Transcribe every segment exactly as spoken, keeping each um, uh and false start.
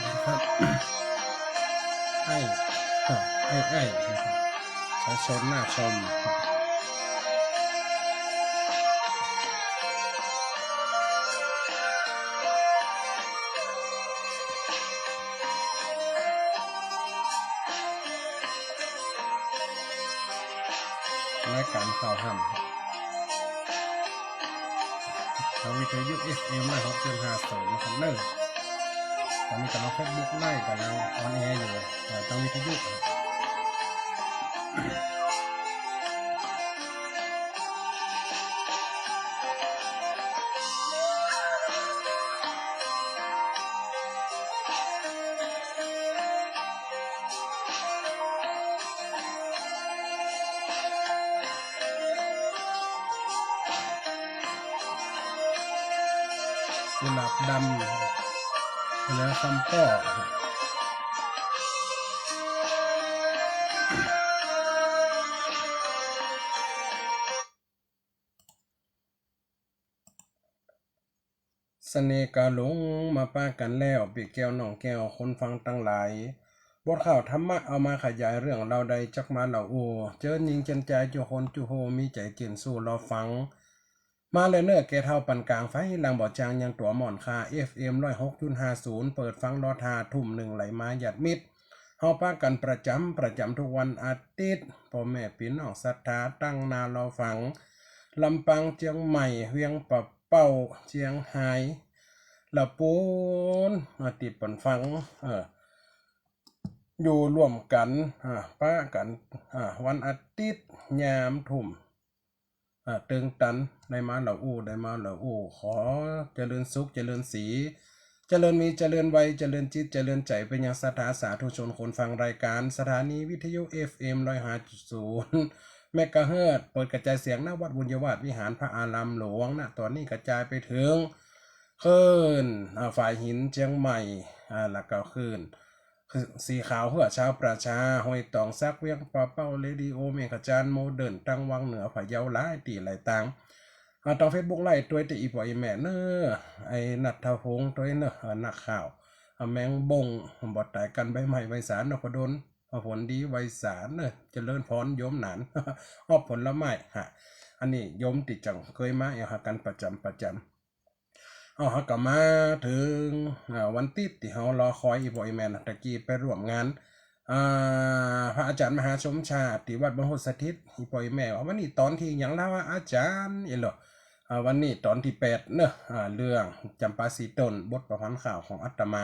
นะครับ ไอ้ อ่ะ ไอ้ ไอ้ นะครับ สายชนน่าชม รายก๋านข่าวฮ่ำ ทางวิทยุ เอฟเอ็ม ร้อยหกจุดห้าศูนย์ นะครับเนอะ ต๋อนนี้ก่ำลัง เฟซบุ๊กไลฟ์ก่ำลังออนแอร์อยู่ เอ่อ ตางวิทยุ กุหลาบดำ แล้วซ้ำป้อ เสน่ห์ก๋าหลงมาปะกั๋นแล้ว ปี้แก้วน้องแก้วคนฟังตังหลาย บทข่าวธรรมะเอามาขยายเรื่องราวใดจักมาเล่าอู้ เจิญญิงเจิญจายจุคนจุโฮ มีใจ๋เจียรติสู้รอฟัง มาแล้วเน่อแก่เฒ่าปานก๋าง ไฟหลังบ่จางยังตั๋วหม่อนค่า เอฟเอ็ม ร้อยหกจุดห้าศูนย์ เปิดฟังรอท่า ทุ่มนึ่งไหลมาญาติมิตร เฮาปะกั๋นประจ๋ำ ประจ๋ำทุกวันอาทิตย์ ป้อแม่ปี้น้องศรัทธาตั้งหน้ารอฟัง ลำปาง เจียงใหม่ เวียงป่าเป้า เจียงฮาย ละปูน อาทิตย์ปันฟัง เออ อยู่ร่วมกั๋น อ่า ปะกั๋น อ่า วันอาทิตย์ ยามทุ่ม อ่า เติงตัน ได้มาเล่าอู้ ได้มาเล่าอู้ ขอเจริญสุข เจริญศรี เจริญมี เจริญวัย เจริญจิต เจริญใจ๋ ไปยังศรัทธาสาธุชนคนฟังรายก๋าน สถานีวิทยุ เอฟเอ็ม ร้อยห้าจุดศูนย์ เมกะเฮิรตซ์ เปิดกระจายเสียง ณ วัดบุญญาวาสวิหาร พระอารามหลวง ณ ต๋อนนี้กระจายไปเถิง คลื่น อ่า ฝายหิน เจียงใหม่ อ่า แล้วก็คลื่น สีขาวเพื่อชาวประชา ห้วยตองสัก เวียงป่าเป้า เรดิโอเมฆจันทร์ โมเดิร์น ตังวังเหนือ พะเยา หลายตี้หลายตาง อ่า ตางเฟซบุ๊กไลฟ์ตวยตี้อี่ป้ออี่แม่เน่อ ไอ้ณัฐพงษ์ตวยเน่อ อ่า นักข่าว อ่า แมงบง บ่ต๋ายกั๋น ใบไม้ไวสาเน่อ พอดน อ่า ผลดีไวสาเน่อ เจริญพรโยมหนาน ออบผลไม้ฮะ อันนี้โยมตี้จั่งเกยมาแอ่วหากั๋นประจ๋ำประจ๋ำ เอา เฮาก็มาเถิง อ่า วันติ๊ดตี้เฮารอคอย อี่ป้ออี่แม่นะ ตะกี้ไปร่วมงาน อ่า พระอาจ๋ารย์มหาสมชาติ ตี้วัดบรรพตสถิต อี่ป้ออี่แม่ว่า วันนี้ต๋อนตี้หยังละวะอาจ๋ารย์ เอ้ยเหรอ อ่า วันนี้ต๋อนตี้แปดเนาะ อ่า เรื่องจ๋ำปาสีต้น บทประพันธ์ข่าวของอาตมา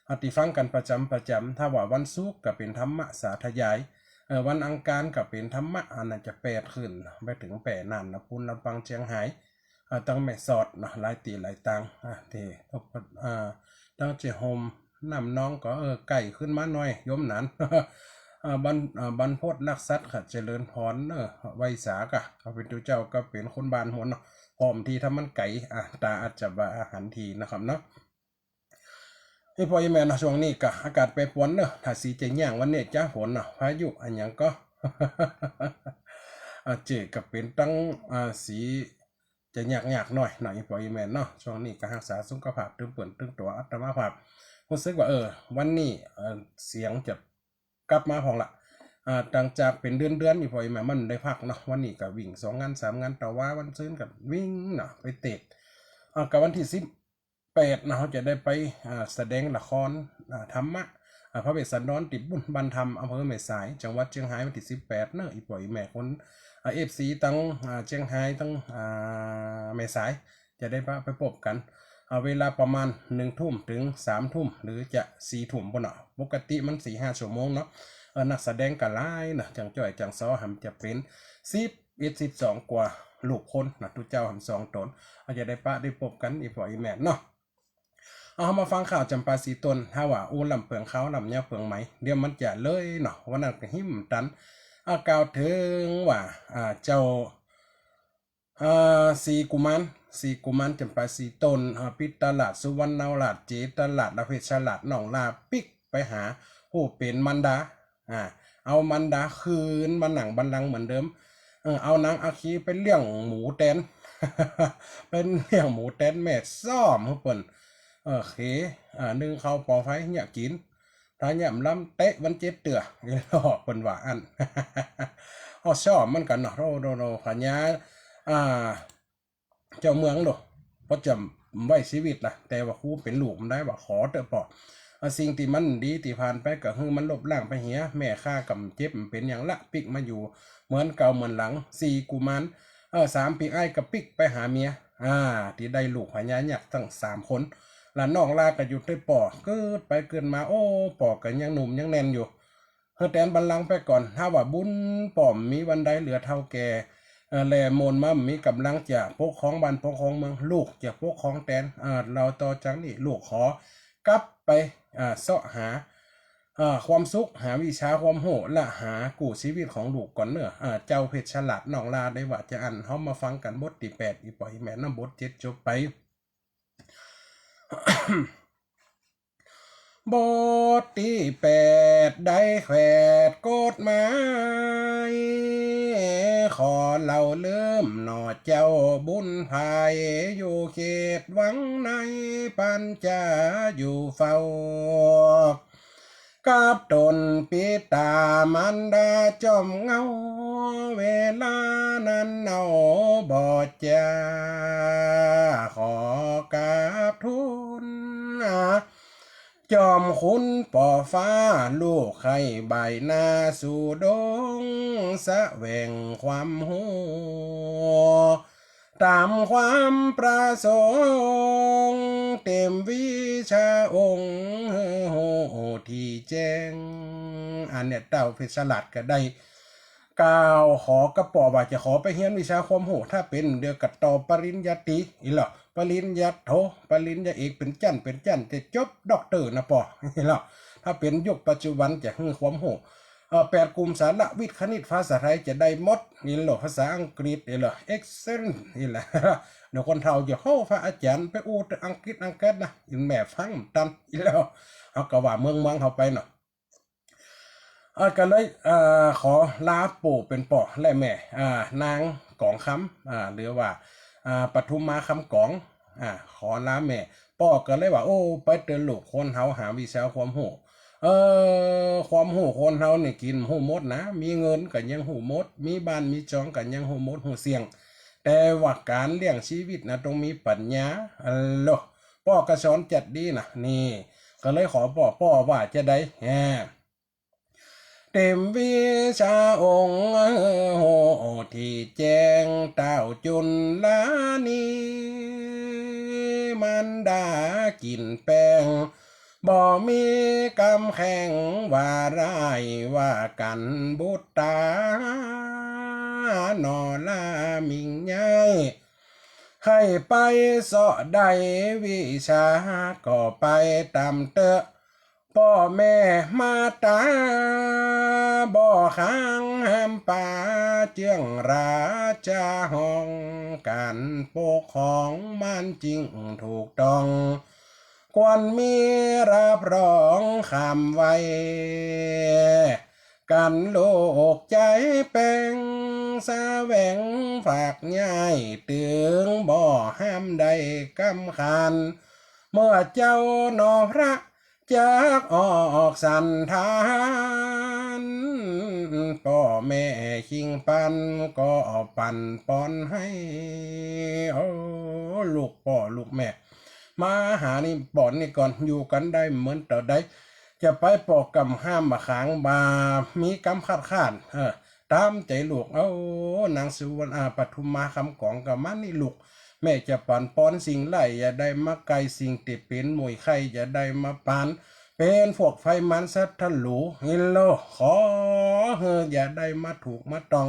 อ่า ตี้ฟังกั๋นประจ๋ำประจ๋ำ ถ้าว่าวันศุกร์ก็เป๋นธรรมะสาธยาย เอ่อ วันอังคารก็เป๋นธรรมะ อันนั้นจะแปดขึ้น ไปเถิงแปดนั่นนะ ปู๊นลำปางเจียงฮาย อ่า ตังแม่สอดเนาะ หลายตี้หลายตาง อ่า ตี้ อ่า ตังเจ้าโฮมน้ำนองก็ เออ ใก้ขึ้นมาหน่อย โยมหนาน อ่า บรร อ่า บรรพตรักสัตว์ค่ะ เจริญพรเนอะ ไวสาค่ะ ข้าพเจ้าก็เป๋นคนบ้านหัวเนาะ พร้อมตี้ถ้ามันไก๋ อ่า ต๋าอาจจะบ่หันทีนะครับเนาะ อี่ป้ออี่แม่เนาะ ช่วงนี้ก็อากาศแปรปรวนเนาะ ถ้าสีจะย่างวันนี้จะฝนเนาะ พายุอะหยังก็ อ่า เจ้าก็เป๋นตัง อ่า สีจะยากๆ หน่อยเนาะ อี่ป้ออี่แม่เนาะ ช่วงนี้ก็ฮักษาสุขภาพตึงเปิ้นตึงตั๋ว อาตมาภาพ ฮู้สึกว่า เออ วันนี้ เอ่อ เสียงจะ กลับมาพ่องละ อ่า หลังจากเป๋นเดือนๆ อี่ป้ออี่แม่มันได้พักเนาะ วันนี้ก็วิ่งสองงานสามงาน ตะวาวันซืนก็วิ่งเนาะ ไปเตะ อ่า ก็วันตี้สิบแปดเนาะ เฮาจะได้ไป อ่า แสดงละคร อ่า ธรรมะ อ่า พระเวสสันดร ตี้บุญบ้านธรรม อำเภอแม่สาย จังหวัดเจียงฮาย วันตี้สิบแปดเนาะ อี่ป้ออี่แม่คน อ่า เอฟซี ตัง อ่า เจียงฮาย ตัง อ่า แม่สาย จะได้ไป ไปปบกั๋น เอาเวลาประมาณหนึ่งทุ่มเถิงสามทุ่ม หรือจะสี่ทุ่มปู๊นเนาะ ปกติมันสี่ห้าชั่วโมงเนาะ เออ นักแสดงก็หลายเนาะ จั่งจ้อยจั่งซอ หำจะเป๋นสิบเอ็ดสิบสองกว่าลูกคนเนาะ ตุ๊เจ้าหำสองต๋น เอาจะได้ปะได้ปบกั๋น อี่ป้ออี่แม่เนาะ เอา เฮามาฟังข่าวจ๋ำปาสีต้น ถ้าว่าอู้ล่ำเปิงคาว ล่ำยาวเปิงไหม เดี๋ยวมันจะเลยเนาะ วันนั้นก็หิมตัน อ่า กล่าวเถิงว่า อ่า เจ้า อ่า สี่กุมาร สี่กุมารจ๋ำปาสีต้น อ่า ปิตราช สุวรรณราช เจตราช และเพชรราช น้องลาปิ๊กไปหาผู้เป๋นมารดา อ่า เอามารดาคืนมานั่งบัลลังก์เหมือนเดิม เออ เอานางอัคคีไปเลี้ยงหมูแตน ไปเลี้ยงหมูแตนแม่ซ้อมหื้อเปิ้น เออ เข อ่า นึ่งข้าวปอไฟเยียะกิ๋น ถ้าเยียะบ่ล้ำเตะวันเจ็ดเตื้อ เปิ้นว่าอั้น อ้อ ซ้อมมันกั๋นเนาะ โธ่ โธ่ โธ่ พญา อ่า เจ้าเมืองโด บ่จะไว้ชีวิตละ แต่ว่ากูเป๋นลูกมันได้ว่า ขอเต๊อะป้อ อ่า สิ่งตี้มันดีตี้ผ่านไปก็หื้อมันลบล้างไปเหีย แม่ข้าก็บ่เจ็บบ่เป๋นหยังละ ปิ๊กมาอยู่เหมือนเก่าเหมือนหลัง สี่กุมาร เออ สามปิ๊กอ้ายก็ปิ๊กไปหาเมีย อ่า ตี้ได้ลูกพญายักษ์ตั้งสามคน ละน้องลาก็อยู่เต๊อะป้อ กึ๊ดไปกึ๊ดมา โอ้ ป้อก็ยังหนุ่มยังแน่นอยู่ หื้อแตนบัลลังก์ไปก่อน ถ้าว่าบุญป้อมมีวันใดเหลือเฒ่าแก่ เอ่อ แลโมนมาบ่มีก๋ำลังจะปกครองบ้านปกครองเมือง ลูกจะปกครองแตน เอ่อ เล่าต่อจากนี้ลูกขอกลับไป อ่า เซาะหา อ่า ความสุข หาวิชาความฮู้ ละหากู้ชีวิตของลูกก่อนเน่อ อ่า เจ้าเพชรฉลาด น้องลาได้ว่าจาอั้น เฮามาฟังกั๋นบทตี้แปด อี่ป้ออี่แม่เนาะ บทเจ็ดจบไป บทตี้แปด ได้แขวดกฎหมาย ขอเล่าเริ่มหน่อเจ้าบุญภาย อยู่เขตวังในปั๋นจะอยู่เฝ้า กับต๋นปิต๋ามารดาจอมเหงา เวลานั้นเอาบ่จา ขอกราบทูล จอมคุณป้อฟ้า ลูกใค่บ่ายหน้าสู่ดง แสวงความฮู้ ต๋ามความประสงค์ เตรียมวิชาองค์ ฮู้ตี้แจ้ง อันเนี้ยเต้าเพชรฉลาดก็ได้ กล่าวขอกับป้อว่าจะขอไปเฮียนวิชาความฮู้ ถ้าเป๋นเดี๋ยวก็ต่อปริญญาตรี อี่เหรอ ปริญญาโท ปริญญาเอก เป๋นจั้นเป๋นจั้น จะจบด็อกเตอร์นะป้อ อี่เหรอ ถ้าเป๋นยุคปัจจุบันจะหื้อความฮู้ เอ่อ แปดกลุ่มสาระวิทย์คณิตภาษาไทยจะได้หมด อี่เหรอ ภาษาอังกฤษ อี่เหรอ เอ็กเซล อี่เหรอ เดี๋ยวคนเฒ่าจะ โฮ้ พระอาจ๋ารย์ไปอู้แต่อังกฤษอังกฤษนะ อี่แม่ฟังตัน อี่เหรอ เฮาก็ว่าเมืองๆ เฮาไปเนาะ อ่า ก็เลย อ่า ขอลาปู่เป๋นป้อและแม่ อ่า นางกองคำ อ่า หรือว่า อ่า ปทุมมาคำกอง อ่า ขอลาแม่ ป้อก็เลยว่า โอ้ ไปเต๊อะลูก คนเฮาหาวิชาความฮู้ เออ ความฮู้คนเฮานี่กิ๋นฮู้หมดนะ มีเงินก็ยังฮู้หมด มีบ้านมีจองก็ยังฮู้หมดฮู้เสี้ยง แต่ว่าก๋านเลี้ยงชีวิตนะต้องมีปั๋ญญา อันโล ป้อก็สอนจัดดีนะ นี่ ก็เลยขอป้อ ป้อว่าจะใด แฮ เตรียมวิชาองค์ ฮู้ตี้แจ้ง เต้าจุลนี มารดากิ๋นแป้ง บ่มีกำแข้งว่าร้ายว่ากั๋นบุตรา หนอลามิ่งใหญ่ ใค่ไปเซาะได้วิชา ก็ไปต๋ามเต๊อะ ป้อแม่มาต๋า บ่ค้างห้ามป๋า เจื้องราชาห้อง ก๋านปกครองมันจึงถูกต้อง ควรมีรับรองคำไว้ กั๋นลูกใจ๋แป้ง แสวงฝากใหญ่ ตึงบ่ห้ามได้กำคาญ เมื่อเจ้าหนอพระ จักออกสันถาน ป้อแม่คิงปันก็ปั๋นปอนให้ โอ้ ลูกป้อลูกแม่ มาหานี่ป้อนี่ก่อน อยู่กั๋นได้เหมือนเต่าใด จะไปป้อกำห้ามบ่าขางบ่า มีกำขาดขาด เออ ต๋ามใจ๋ลูก โอ้ นางสุวรรณ อ่า ปทุมมาคำกองก็มานี่ลูก แม่จะปั๋นปอนสิ่งไร้ อย่าได้มาใก้ สิ่งตี้เป๋นมวยไข้ อย่าได้มาปาน เป๋นพวกไฟมันสัตว์ทะลู นี่โล ขอหื้ออย่าได้มาถูกมาต้อง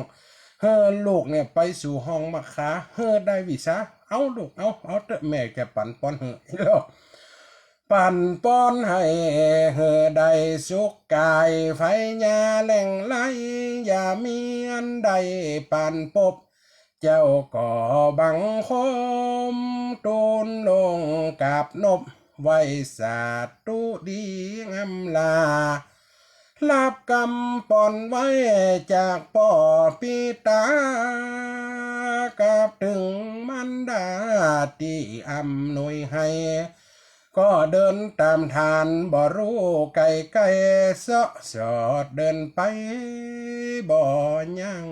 หื้อลูกเนี่ยไปสู่ห้องมักขา หื้อได้วิชา เอาลูก เอา เอาเต๊อะ แม่จะปั๋นปอนหื้อ นี่โล ปั๋นปอนให้ หื้อได้สุขกาย ไฟยาแหล่งไหล อย่ามีอันใดปานปบ เจ้าก็บังคม ตูนลงกราบนบ ไหว้สาธุดีงามลา รับกำปอนไว้จากป้อปิต๋า กราบเถิงมารดาตี้อำนวยให้ ก็เดินต๋ามฐานบ่ฮู้ไก๋ไก๋ เซาะสอดเดินไปบ่ยั้ง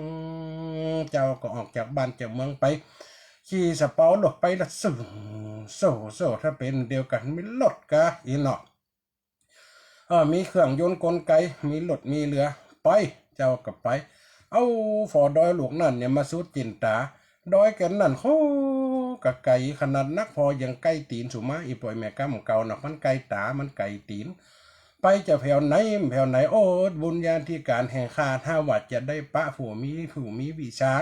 เจ้าก็ออกจากบ้านจากเมืองไป ขี่สะเปาโลดไปละ สู สู สู ถ้าเป๋นเดียวกั๋น มีรถกาอี้เนาะ เออ มีเครื่องยนต์กลไก มีรถมีเฮือ ไป เจ้าก็ไป เอ้า ฝ่อดอยลูกนั้นเนี่ยมาสุดจิ๋นต๋า ดอยแก่นนั้น โห กะไก๋ขนาดนัก ผ่อยังใก้ตี๋นสูมา อี่ป้ออี่แม่ก้ำเก่าเนาะ มันไก๋ต๋า มันไก๋ตี๋น ไปจะแผวไหน แผวไหน โอ้ บุญญาธิก๋านแห่งข้า ถ้าว่าจะได้ปะผู้มี ผู้มีวิชา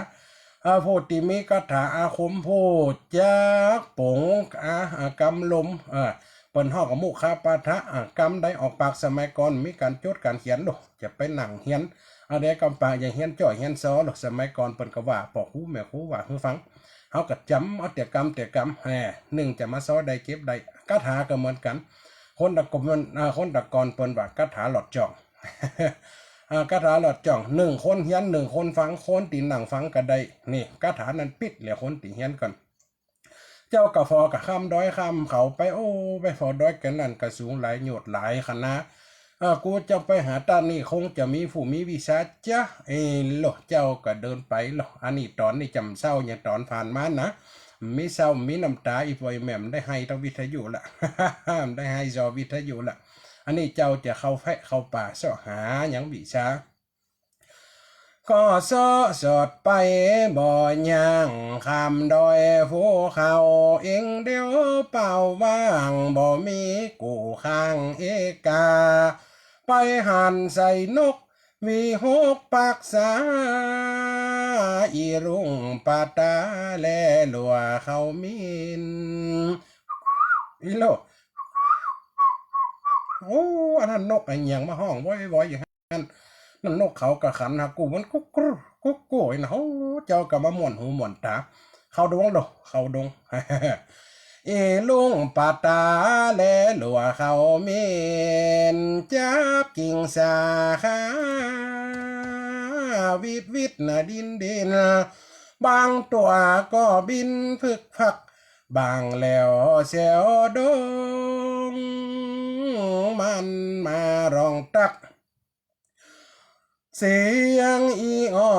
อ่า ผู้ตี้มีคาถาอาคม ผู้จักป๋ง อ่า อ่า กำลม อ่า เปิ้นฮ้องกะมุขปาฐะ อ่า กำใดออกปาก สมัยก่อนมีก๋านจดก๋านเขียนโลด จะไปนั่งเฮียน เอาใดกำปาก อย่าเฮียนจ้อยเฮียนซอโลด สมัยก่อนเปิ้นก็ว่า ป้อครูแม่ครูว่าหื้อฟัง เฮาก็จ๋ำเอาแต่กำแต่กำ แหม นึ่งจะมาซอได้เก็บได้ คาถาก็เหมือนกั๋น คนตะก่อน อ่า คนตะก่อนเปิ้นว่าคาถาหลอดจ้อง อ่า คาถาหลอดจ้อง นึ่งคนเฮียน นึ่งคนฟัง คนตี้นั่งฟังก็ได้ นี่ คาถานั้นปิ๊ดแหละ คนตี้เฮียนก่อน เจ้าก็ฝ่อกะข้ามดอยข้ามเขาไป โอ้ ไปฝ่อดอยแก่นนั้นก็สูงหลาย โยชน์หลายขนาด เออ กูจะไปหาต้านนี้ คงจะมีผู้มีวิชาจ๊ะ เออ โลด เจ้าก็เดินไปโลด อันนี้ต๋อนนี้จ๋ำเศร้า ยังต๋อนผ่านมานะ มีเศร้า มีน้ำต๋า อี่ป้ออี่แม่บ่ได้ไห้ตางวิทยุละ บ่ได้ไห้ซอวิทยุละ อันนี้เจ้าจะเข้าแพะเข้าป่าเซาะหาหยังวิชา ก็เซาะสอดไปบ่ยั้ง ข้ามดอยภูเขา เอ็งเดี่ยวเปล่าว่าง บ่มีกู้ข้างเอกา ไปหันใส่นก มีหกปากษา อี่ลุงปาตาแลหลัวเขามิน อี่โล โอ้ อันนั้นนกอะหยังมาฮ้องว้อยๆ อยู่หั้น นั่นนกเขากะขันหากู มันกุ๊กกรู๊ กุ๊กกู๊นะ โอ้ เจ้าก็มาม่วนหูม่วนต๋า เข้าดงโลด เข้าดง อี่ลุงปาตาแลหลัวเขามิน จับกิ่งสาขาวิดวิดนะ ดิ้นดิ้น บางตั๋วก็บินพึกพัก บางแหลวแสวดง มันมาร้องตั๊ก เสียงอีอ้อ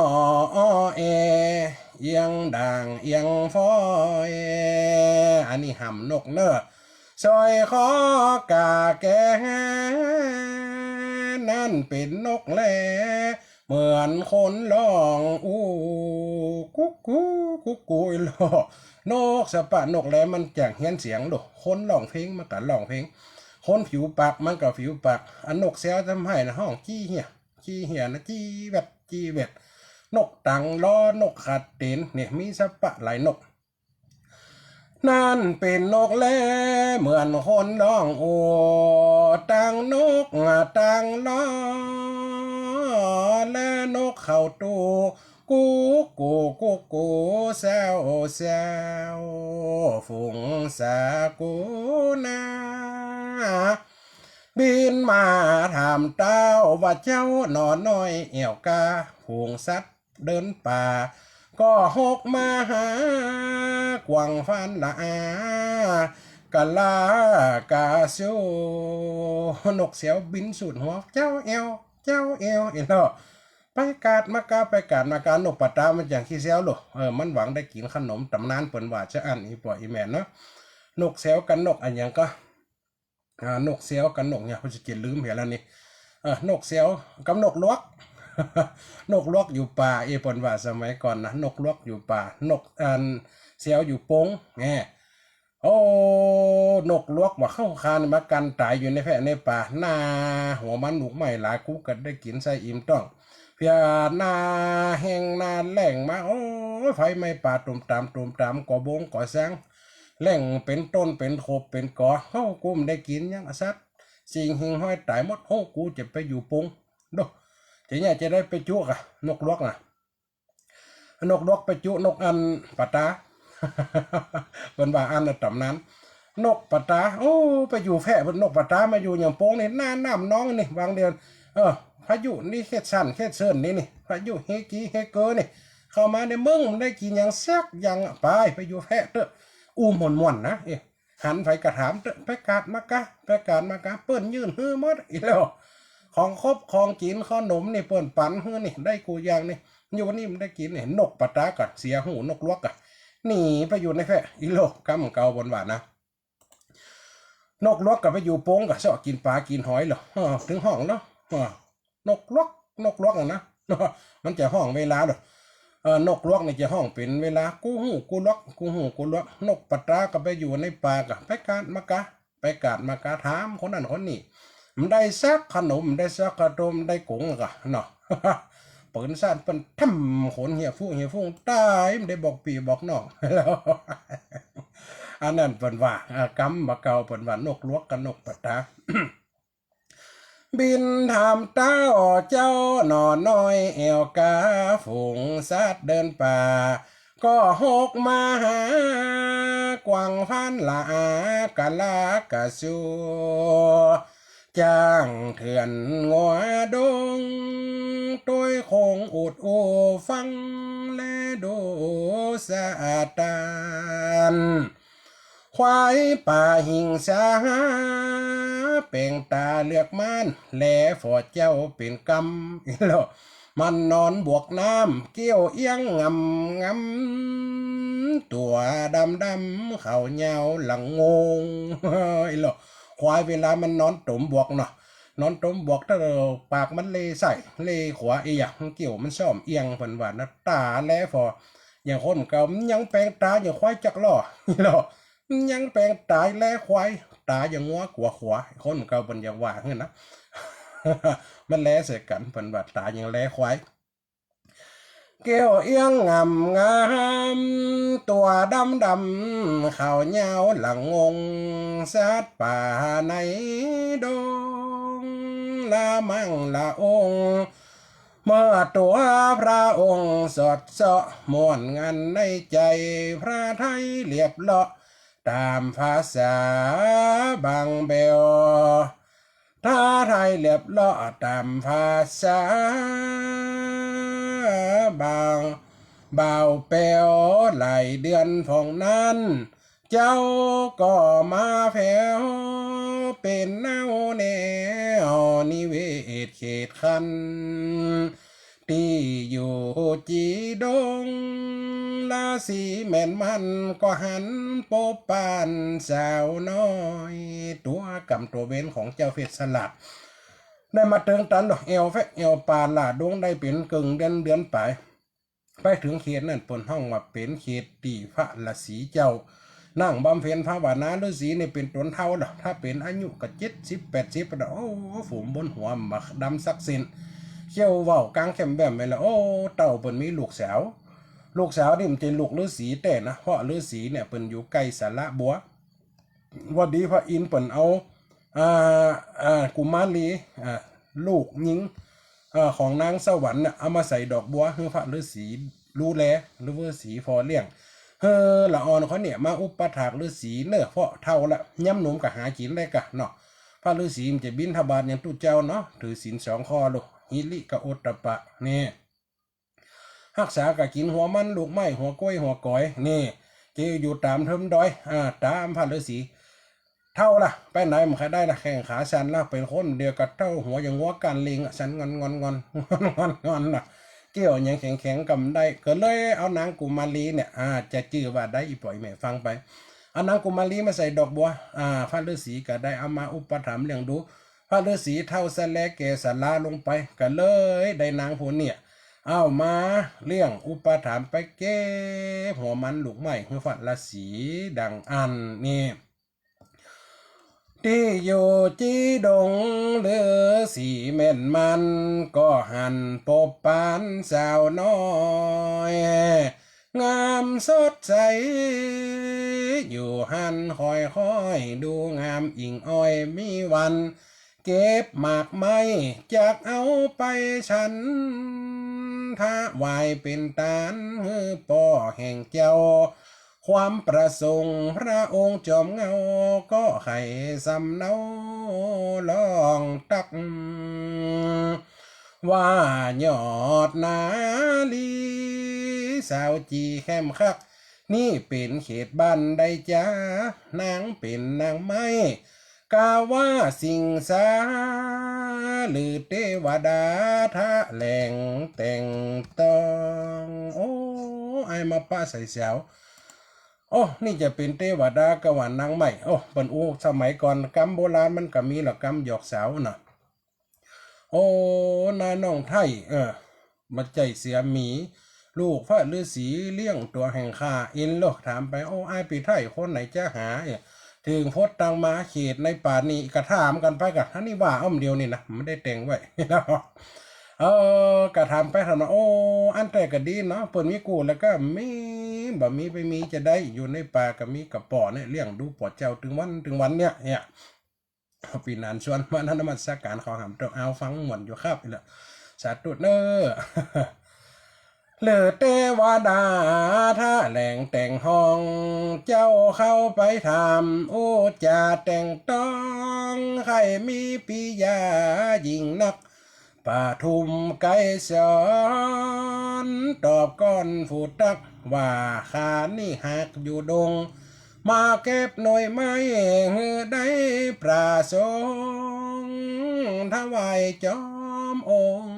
อ้อแอ เอียงด่างเอียงฟอย อันนี้หำนกเน่อ สร้อยคอกาแก นั่นเป๋นนกแล เหมือนคนร้องอู้ กุ๊กกู๊ กุ๊กกู๊ อี้โล นกสะปะนกแลมันแจ้งเฮี้ยนเสียงโลด คนร้องเพลงมันก็ร้องเพลง คนผิวปากมันก็ผิวปาก อันนกแซวทำไห้นะ ฮ้องจี้เฮี้ย จี้เฮี้ยนะ จี้แวด จี้แวด นกตังล้อ นกขัดเต๋น เนี่ย มีสะปะหลายนก นั่นเป๋นนกแล เหมือนคนร้องอู้ ตังนกตังล้อ และนกเขาตู้ กุ๊กกู๊ กุ๊กกู๊ แซวแซว ฝูงสากูนา บินมาถามเต้าว่าเจ้าหนอน้อยแอ่วกา ฝูงสัตว์เดินป่า ก็ฮกมาหา กวางฟานละอา กะลากะซู นกแซวบินสูดหัว เจ้าแอ่ว เจ้าแอ่ว อี้เนาะ ไปกาดมากา ไปกาดมากา นกปะตามันอย่างขี้แซวโลด เออ มันหวังได้กิ๋นขนมต๋ำนาน เปิ้นว่าจะอั้น อี่ป้ออี่แม่เนาะ นกแซวกับนกอะหยังก็ อ่า นกแซวกับนกหยัง เปิ้นจะเกียจลืมเหียแล้วนี่ เออ นกแซวกับนกหลวก นกหลวกอยู่ป่า เอ้ย เปิ้นว่าสมัยก่อนนะ นกหลวกอยู่ป่า นก อัน แซวอยู่ปง แง่ โอ้ นกหลวกว่า เฮ้า ข้านี่มากั๋นต๋ายอยู่ในแพะในป่า หน้าหัวมันลูกไม้หลาย กูก็ได้กิ๋นใส่อิ่มต๊อง เพียหน้าแห้งหน้าแล้งมา โอ้ย ไฟไหม้ป่าตุ่มต๋ามตุ่มต๋าม ก่อบงก่อแซง แล้งเป๋นต้นเป๋นขบเป๋นกอ เฮ้า กูบ่ได้กิ๋นหยัง สัตว์สิ่งหิ่งห้อยต๋ายหมด เฮ้า กูจะไปอยู่ปง โด จะเนี่ยจะได้ไปจุ๊กอะ นกหลวกน่ะ นกหลวกไปจุ๊นกอันปะตา เปิ้นว่าอั้นน่ะต๋ำนาน นกปะตา โอ้ ไปอยู่แพะ นกปะตามาอยู่อย่างปงนี่ หน้าน้ำนองนี่ วางเดียว เออ พายุนี่เขตสันเขตเซินนี่นี่ พายุเฮกีเฮเกอนี่ เข้ามาในเมืองบ่ได้กิ๋นหยังสักอย่างอะ ไป ไปอยู่แพะเต๊อะ อู้ม่วนๆ นะ เอ้ย หันใผก็ถามเต๊อะ ไปกาดมากา ไปกาดมากา เปิ้นยื่นหื้อหมดอี้แล้ว ของคบของกิ๋นขนมนี่เปิ้นปั๋นหื้อนี่ ได้กู้อย่างนี่ อยู่นี่มันได้กิ๋นนี่ นกปะตาก็เสียฮู้ นกหลวกก็หนีไปอยู่ในแพะอี้แล้ว กำเก่าเปิ้นว่านะ นกหลวกก็ไปอยู่โป๊งก็เซาะกิ๋นป๋ากิ๋นหอยแล้ว เออ เถิงฮ้องแล้ว เออ นกหลวก นกหลวกอะนะ มันจะฮ้องเวลาเนาะ เออ นกหลวกนี่จะฮ้องเป๋นเวลา กู้ฮู้กู้หลวก กู้ฮู้กู้หลวก นกปะตาก็ไปอยู่ในป่าก็ไปกาดมากา ไปกาดมากา ถามคนนั้นคนนี้ บ่ได้สักขนม บ่ได้สักข้าวต้ม บ่ได้ก๋งก็เนาะ ปืนสั้นเปิ้นทำขนเหียฟูเหียฟูต๋าย บ่ได้บอกปี้บอกน้อง อันนั้นเปิ้นว่า อ่า กำบ่าเก่าเปิ้นว่านกหลวกกับนกปะตา บิณฑบาตเจ้าหน่อน้อยแอ่วกา ฝูงสัตว์เดินป่า ก็หกมาหา กวางฟานละอากะลากะซัว จ๊างเถื่อนงัวดง ตวยโคงอุดอู้ฟัง และดูสะอาดตาน ควายป่าหิงสา แป๋งต๋าเหลือกม่าน แลฝ่อเจ้าเป๋นกำ อี้แล้ว มันนอนบวกน้ำ เกี้ยวเอี้ยงงำงำ ตั๋วดำดำ เขายาวหลังงง อี้แล้ว ควายเวลามันนอนต๋มบวกเนาะ นอนต๋มบวก ถ้าปากมันเลซ้ายเลขวา เอียง เกี้ยวมันซ่อมเอี้ยง เปิ้นว่านะ ต๋าแลฝ่อ อย่างคนเก่า มันยังแป๋งต๋าอย่างควายจักล้อ อี้แล้ว มันยังแป๋งต๋าแลควาย ต๋าอย่างงัวกั๋วขวา คนเก่าเปิ้นอยากว่าหื้อนะ มันแลใส่กั๋น เปิ้นว่าต๋าอย่างแลควาย เกี้ยวเอี้ยงงำงาม ตั๋วดำดำ เขายาวหลังงง สัตว์ป่าในดง ละมั่งละอง เมื่อตั๋วพระองค์สอดเซาะ ม่วนงันในใจ๋ พระไทยเลียบเลาะ ต๋ามภาษาบางแบว พระไทยเลียบเลาะต๋ามภาษาบาง บ่าวแป๋วหลายเดือนผ่องนั้น เจ้าก็มาแผว เป๋นเน่าแนวนิเวศเขตคัน ตี้อยู่จีดง ราศีแม่นมันก็หันปบปานสาวน้อย ตั๋วกรรมตั๋วเวรของเจ้าเพชรสลัด ได้มาเถิงตันดอกแอ่วแฟะแอ่วป่าล่าดง ได้เป๋นเกิ่งเดือนเดือนป๋าย ไปเถิงเขตนั้นเปิ้นฮ้องว่าเป๋นเขตตี้พระราศีเจ้า นั่งบำเพ็ญภาวนา ฤๅษีนี่เป๋นต๋นเฒ่าแล้ว ถ้าเป๋นอายุก็เจ็ดสิบแปดสิบแล้ว โอ้ ผมบนหัวบ่ดำสักเส้น เขี้ยวเว้ากลางแคมแบมไปแล้ว โอ้ เต้าเปิ้นมีลูกสาว ลูกสาวนี่มันจะลูกฤๅษีแต๊นะ เพราะฤๅษีเนี่ยเปิ้นอยู่ใก้สระบัว ว่าดีพระอินทร์เปิ้นเอา อ่า อ่า กุมารี อ่า ลูกญิง เอ่อ ของนางสวรรค์น่ะ เอามาใส่ดอกบัวหื้อพระฤๅษีดูแล ฤๅษีผ่อเลี้ยง หื้อละอ่อนเขาเนี่ยมาอุปถากฤๅษีเน่อ เพราะเฒ่าละ ยามหนุ่มก็หากิ๋นได้ก่ะเนาะ พระฤๅษีมันจะบิณฑบาตอย่างตุ๊เจ้าเนาะ ถือศีลสองข้อลูก หิริกับโอตตัปปะ นี่ ฮักษาก๋ากิ๋นหัวมันลูกไม้ หัวก๊วย หัวก๋อย นี่ จะอยู่ต๋ามเทิงดอย อ่า ต๋ามพระฤๅษี เฒ่าละ ไปไหนบ่ค่อยได้ละ แข้งขาสั่นละ เป๋นคนเดียวกับเต้าหัวอย่างงัวก้านลิงอะ สั่นงอนงอนงอน งอนงอนงอนน่ะ เกี้ยวหยังแข็งๆ ก็บ่ได้ ก็เลยเอานางกุมารีเนี่ย อ่า จะจื้อว่าใดอีป๋อยแม่ฟังไป เอานางกุมารีมาใส่ดอกบัว อ่า พระฤๅษีก็ได้เอามาอุปถัมภ์เลี้ยงดู พระฤๅษีเฒ่าซะแลแก่ชราลงไป ก็เลยได้นางผู้เนี่ย เอามาเลี้ยงอุปถัมภ์ไปเก็บหัวมันลูกไม้หื้อพระฤๅษีดังอั้นนี่ ตี้อยู่จีดงฤๅษีแม่นมัน ก็หันปบปานสาวน้อย งามสดใส อยู่หั้นค่อยๆ ดูงามอิ่งอ้อยมีวัน เก็บหมากไม้จักเอาไปฉัน ถวายเป๋นตานหื้อป้อแห่งเจ้า ความประสงค์พระองค์จอมเหง้า ก็ใค่สำเนาลองตัก ว่ายอดนารี สาวจีแคมคัก นี่เป๋นเขตบ้านใดจ๊ะ นางเป๋นนางไม้ กาว่าสิงสา หรือเตวดา ทะแหลงแต่งตอง โอ้ อ้ายมาปะใส่แสว โอ้ นี่จะเป๋นเตวดากาว่านางไม้ โอ้ เปิ้นอู้สมัยก่อน กำโบราณมันก็มีละ กำหยอกสาวน่ะ โอ้ น้าน้องไท้ เออ บ่ใจ้เสือหมี ลูกพระฤๅษีเลี้ยงตั๋วแห่งข้า อินโล ถามไป โอ้ อ้ายปี้ไท้คนไหนจะหา เออ เถิงพดตังมาเขตในป่านี้ ก็ถามกั๋นไปก่ะ อันนี้ว่าอ้อมเดียวนี่นะ บ่ได้แต่งไว้ เออ ก็ถามไปถามมา โอ้ อันแต๊ก็ดีเนาะ เปิ้นมีกู้แล้วก็มี บ่มีไปมีจะใด อยู่ในป่าก็มีกะป้อเนี่ย เลี้ยงดูป้อเจ้าตึงวันตึงวันเนี่ย เนี่ย ปี้หนานชวนมานะ นมัสก๋าน ขอหามตรง เอาฟังม่วนอยู่ครับ อีหละ สาธุเน้อ หรือเตวดา ทะแหลงแต่งห้อง เจ้าเข้าไปถาม อู้จ๋าแต่งตอง ใค่มีปิยายิ่งนัก ปทุมไกรสร ตอบก้อนผู้ตัก ว่าข้านี่หากอยู่ดง มาเก็บหน่วยไม้ หื้อได้ประสงค์ ถวายจอมองค์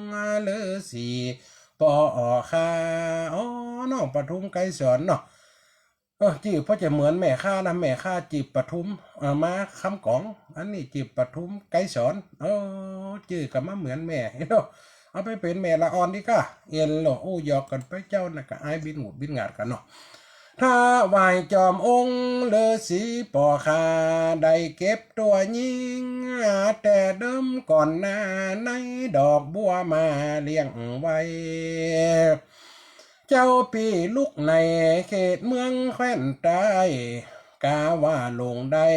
ฤๅษีป้อข้า อ๋อ น้องปทุมไกรสรเนาะ เออ จื้อพอจะเหมือนแม่ข้านะ แม่ข้าจื้อปทุม เออ มาคำกอง อันนี้จื้อปทุมไกรสร เออ จื้อก็มาเหมือนแม่ เนาะ เอาไปเป๋นแม่ละอ่อนดีก้า เอ็นโล อู้หยอกกั๋นไปเจ้าน่ะ ก็อายบินหงุดบินหงาดกั๋นเนาะ ถวายจอมองค์ฤๅษีป้อข้า ได้เก็บตั๋วญิง แต่เดิมก่อนหน้าในดอกบัวมาเลี้ยงไว้ เจ้าปี้ลุกในเขตเมืองแคว้นใต้ กาว่าลงได้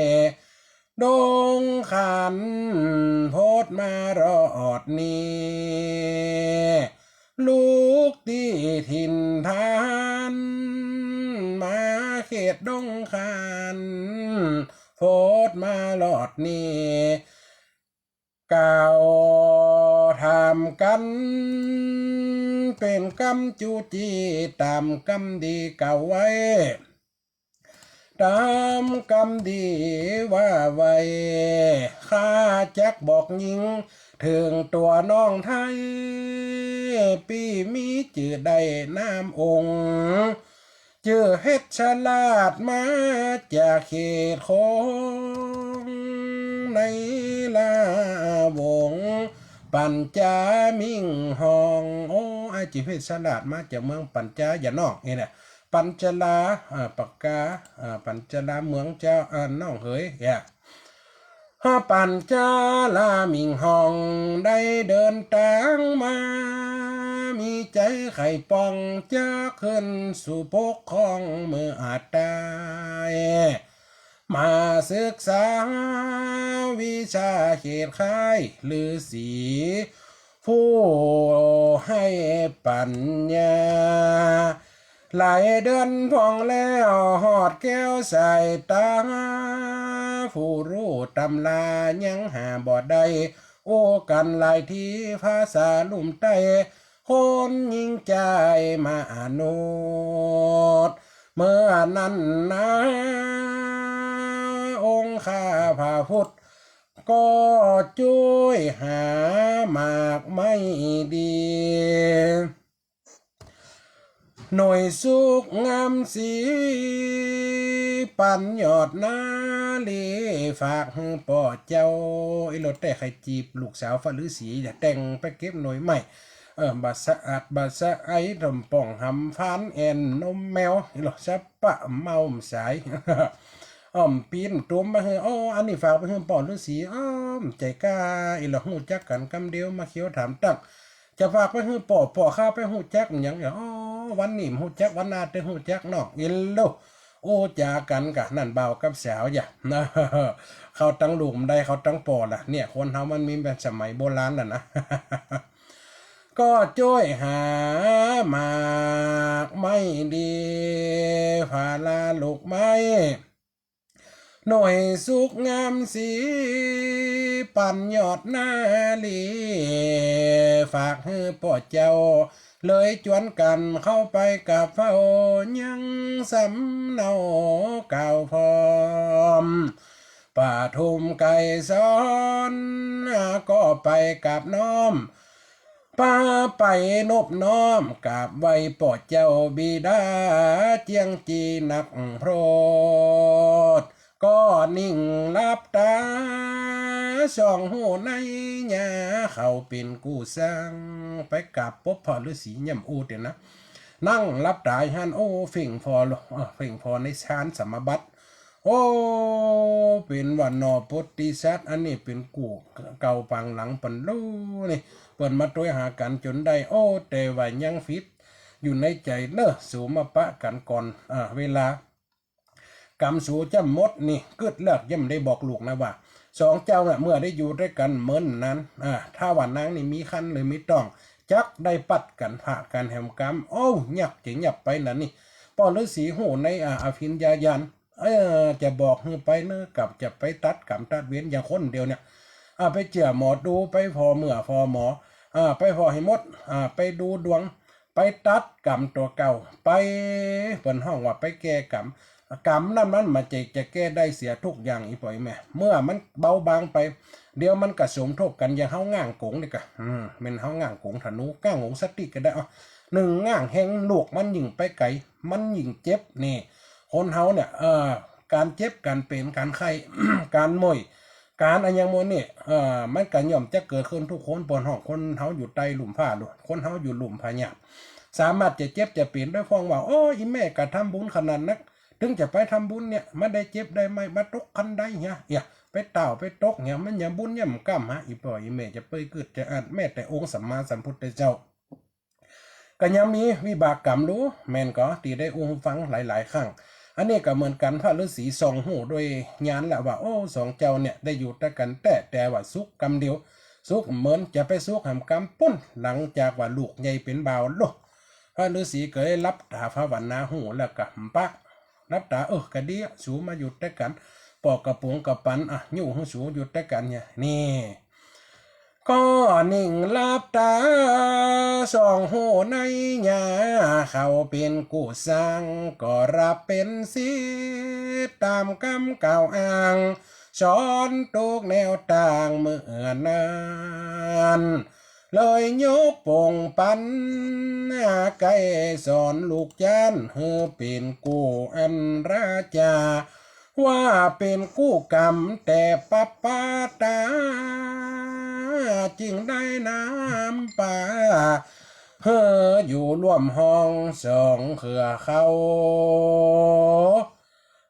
ดงขัน พดมารอดนี้ ลุกตี้ถิ่นฐาน มาเขตดงขัน พดมารอดนี้ กล่าวถามกั๋น เป๋นกำจู้จี้ ต๋ามกำดีกล่าวไว้ ต๋ามกำดีว่าไว้ ข้าจักบอกญิง เถิงตั๋วน้องไท้ ปี้มีจื้อได้นามองค์ จื้อเพชรราชมาจากเขตของ ในลาวงศ์ปัญจามิ่งฮ่อง โอ้ อ้ายจื้อเพชรราชมาจากเมืองปัญจา อย่าน้อง นี่แหละ ปัญจาลา เอ่อ ปากกา เอ่อ ปัญจาลาเมืองเจ้า เอ่อ น้องเหย เนี่ย ฮะ ปัญจาลามิ่งฮ่อง ได้เดินตางมา มีใจ๋ใค่ปอง จะขึ้นสู่ปกครองเมืองอาจตาย มาศึกษาวิชาเขตคล้ายฤๅษี ผู้ให้ปัญญา หลายเดือนพ่องแล้วฮอดแก้วสายต๋า ผู้ฮู้ต๋ำรายังหาบ่ได้ อู้กั๋นหลายที๋ภาษาลุ่มใต้ คนญิงใจ๋มาอนุท เมื่อนั้นนา องค์ข้าพระพุทธ ก็จ้วยหาหมากไม้ดี หน่วยสุกงามสี ปันยอดนาลี ฝากหื้อป้อเจ้า อีหลอดแต๊ใค่จีบลูกสาวฟ้าฤๅษี อย่าแต่งไปเก็บหน่วยไม้ เออ บ่สะอาดบ่สะไอ ถ่อมป่องหำฟานแอ่นนมแมว อีหลอดสะปะเมาสาย อ่อมปีนตุ้มมาหื้อ โอ้ อันนี้ฝากไปหื้อป้อฤๅษี อ้อมใจ๋กล้า อีหลอดฮู้จักกั๋นกำเดียว มาเขียวถามตั้ง จะฝากไปหื้อป้อ ป้อข้าไปฮู้จักหยัง อ๋อ วันนี้บ่ฮู้จัก วันหน้าเต๊ฮู้จักน้อง อินโล อู้จ๋ากั๋นกะ นั่นบ่าวกับสาวอย่า เข้าตังลูกบ่ได้ เข้าตังป้อละ เนี่ย คนเฮามันมีแบบสมัยโบราณละนะ ก็จ้วยหาหมากไม้ดี ผาลาลูกไม้ หน่วยสุขงามสี ปันยอดนาลี ฝากหื้อป้อเจ้า เลยจวนกั๋นเข้าไปกราบเฝ้า ยังสำเนากล่าวพร้อม ปทุมไกรสร ก็ไปกราบน้อม ปาไปนบน้อมกราบไหว้ป้อเจ้าบิดา เจียงจีนักโพธิ ก็นิ่งหลับต๋า ส่องฮู้ในญา เขาเป๋นกู้สร้าง ไปกราบปบพ่อฤๅษีย่ำอู้เตียนะ นั่งหลับต๋าหั้น โอ้ เพ่งผ่อ เอ่อ เพ่งผ่อในฌานสมาบัติ โอ้ เป๋นว่าหน่อโพธิสัตว์ อันนี้เป๋นกู้เก่าปางหลังปันลู้นี่ เปิ้นมาตวยหากั๋นจ๋นได้ โอ้ แต่ว่ายังผิดอยู่ในใจ๋เน่อ สูมาปะกั๋นก่อน อ่า เวลา กรรมสูจ้ำหมดนี่ กึ๊ดเลือกย่ำได้บอกลูกนะว่า สองเจ้าน่ะ เมื่อได้อยู่ตวยกั๋นเมินนาน อ่า ถ้าว่านางนี่มีครรภ์หรือมีต๊อง จักได้ปัดกั๋น ผละกั๋นแหมกำ โอ้ ยักจะยับไปนั้นนี่ ป้อฤๅษีฮู้ใน อ่า อภิญญาญาณ เออ จะบอกหื้อไปเน่อ กับจะไปตัดกรรมตัดเวรอย่างคนเดียวเนี่ย อ่า ไปเจื้อหมอดู ไปผ่อเมื่อผ่อหมอ อ่า ไปผ่อให้หมด อ่า ไปดูดวง ไปตัดกรรมตั๋วเก่า ไป เปิ้นฮ้องว่าไปแก้กรรม กรรมนั้นมันบ่ใจ้จะแก้ได้เสียกู้อย่าง อี่ป้ออี่แม่ เมื่อมันเบาบางไป เดี๋ยวมันก็สมทบกั๋น อย่างเฮาง้างก๋งนี่ก่ะ อืม แม่นเฮาง้างก๋งธนู ง้างก๋งสติกก็ได้ อ้อ นึ่งง้างแฮงลูกมันยิ่งไปไก๋ มันยิ่งเจ็บ นี่ คนเฮาเนี่ย เอ่อ ก๋านเจ็บ ก๋านเป๋น ก๋านไข้ ก๋านเมื่อย ก๋านอะหยังหมู่นี้ เอ่อ มันก็ย่อมจะเกิดขึ้นกู้คน เปิ้นฮ้องคนเฮาอยู่ใต้ลุ่มฟ้าลูก คนเฮาอยู่ลุ่มพยาธิ สามารถจะเจ็บจะเป๋นได้ เพราะว่า โอ้ อี่แม่ก็ทำบุญขนาดนัก เถิงจะไปทำบุญเนี่ย มาได้เจ็บได้ไม้ มาตกคันไดเหีย เหีย ไปต้าวไปตกเหีย มันยังบุญยังก้ำหา อี่ป้ออี่แม่จะไปกึ๊ดจะอั้น แม้แต่องค์สัมมาสัมพุทธเจ้า ก็ยังมีวิบากกรรมลู้ แม่นก่อ ตี้ได้อู้ฟังหลายๆ ครั้ง อันนี้ก็เหมือนกั๋น พระฤๅษีส่องฮู้ด้วยญาณแล้วว่า โอ้ สองเจ้าเนี่ยได้อยู่ตวยกั๋นแต๊ แต่ว่าสุขกำเดียว สุขเมิน จะไปสุขแหมกำปู๊น หลังจากว่าลูกใหญ่เป๋นบ่าวลูก พระฤๅษีก็เลยหลับต๋าภาวนาฮู้แล้วก็ปะ หลับต๋า เออ ก็ดีอะ สูมาอยู่ตวยกั๋น ป้อก็ปงก็ปัน อ่ะ ยุหื้อสูอยู่ตวยกั๋นเนี่ย นี่ ก็นิ่งหลับต๋า ส่องฮู้ในญา เขาเป๋นกู้สร้าง ก็รับเป๋นศิษย์ ต๋ามกำกล่าวอ้าง สอนตุ๊กแนวตางเมื่อนั้น เลยยกปงปัน ไกรสรลูกจ๊าน หื้อเป๋นกู้อันราชา ว่าเป๋นกู้กรรมแต่ปัปปาตา จึงได้นำปา หื้ออยู่ร่วมห้องสองเครือเขา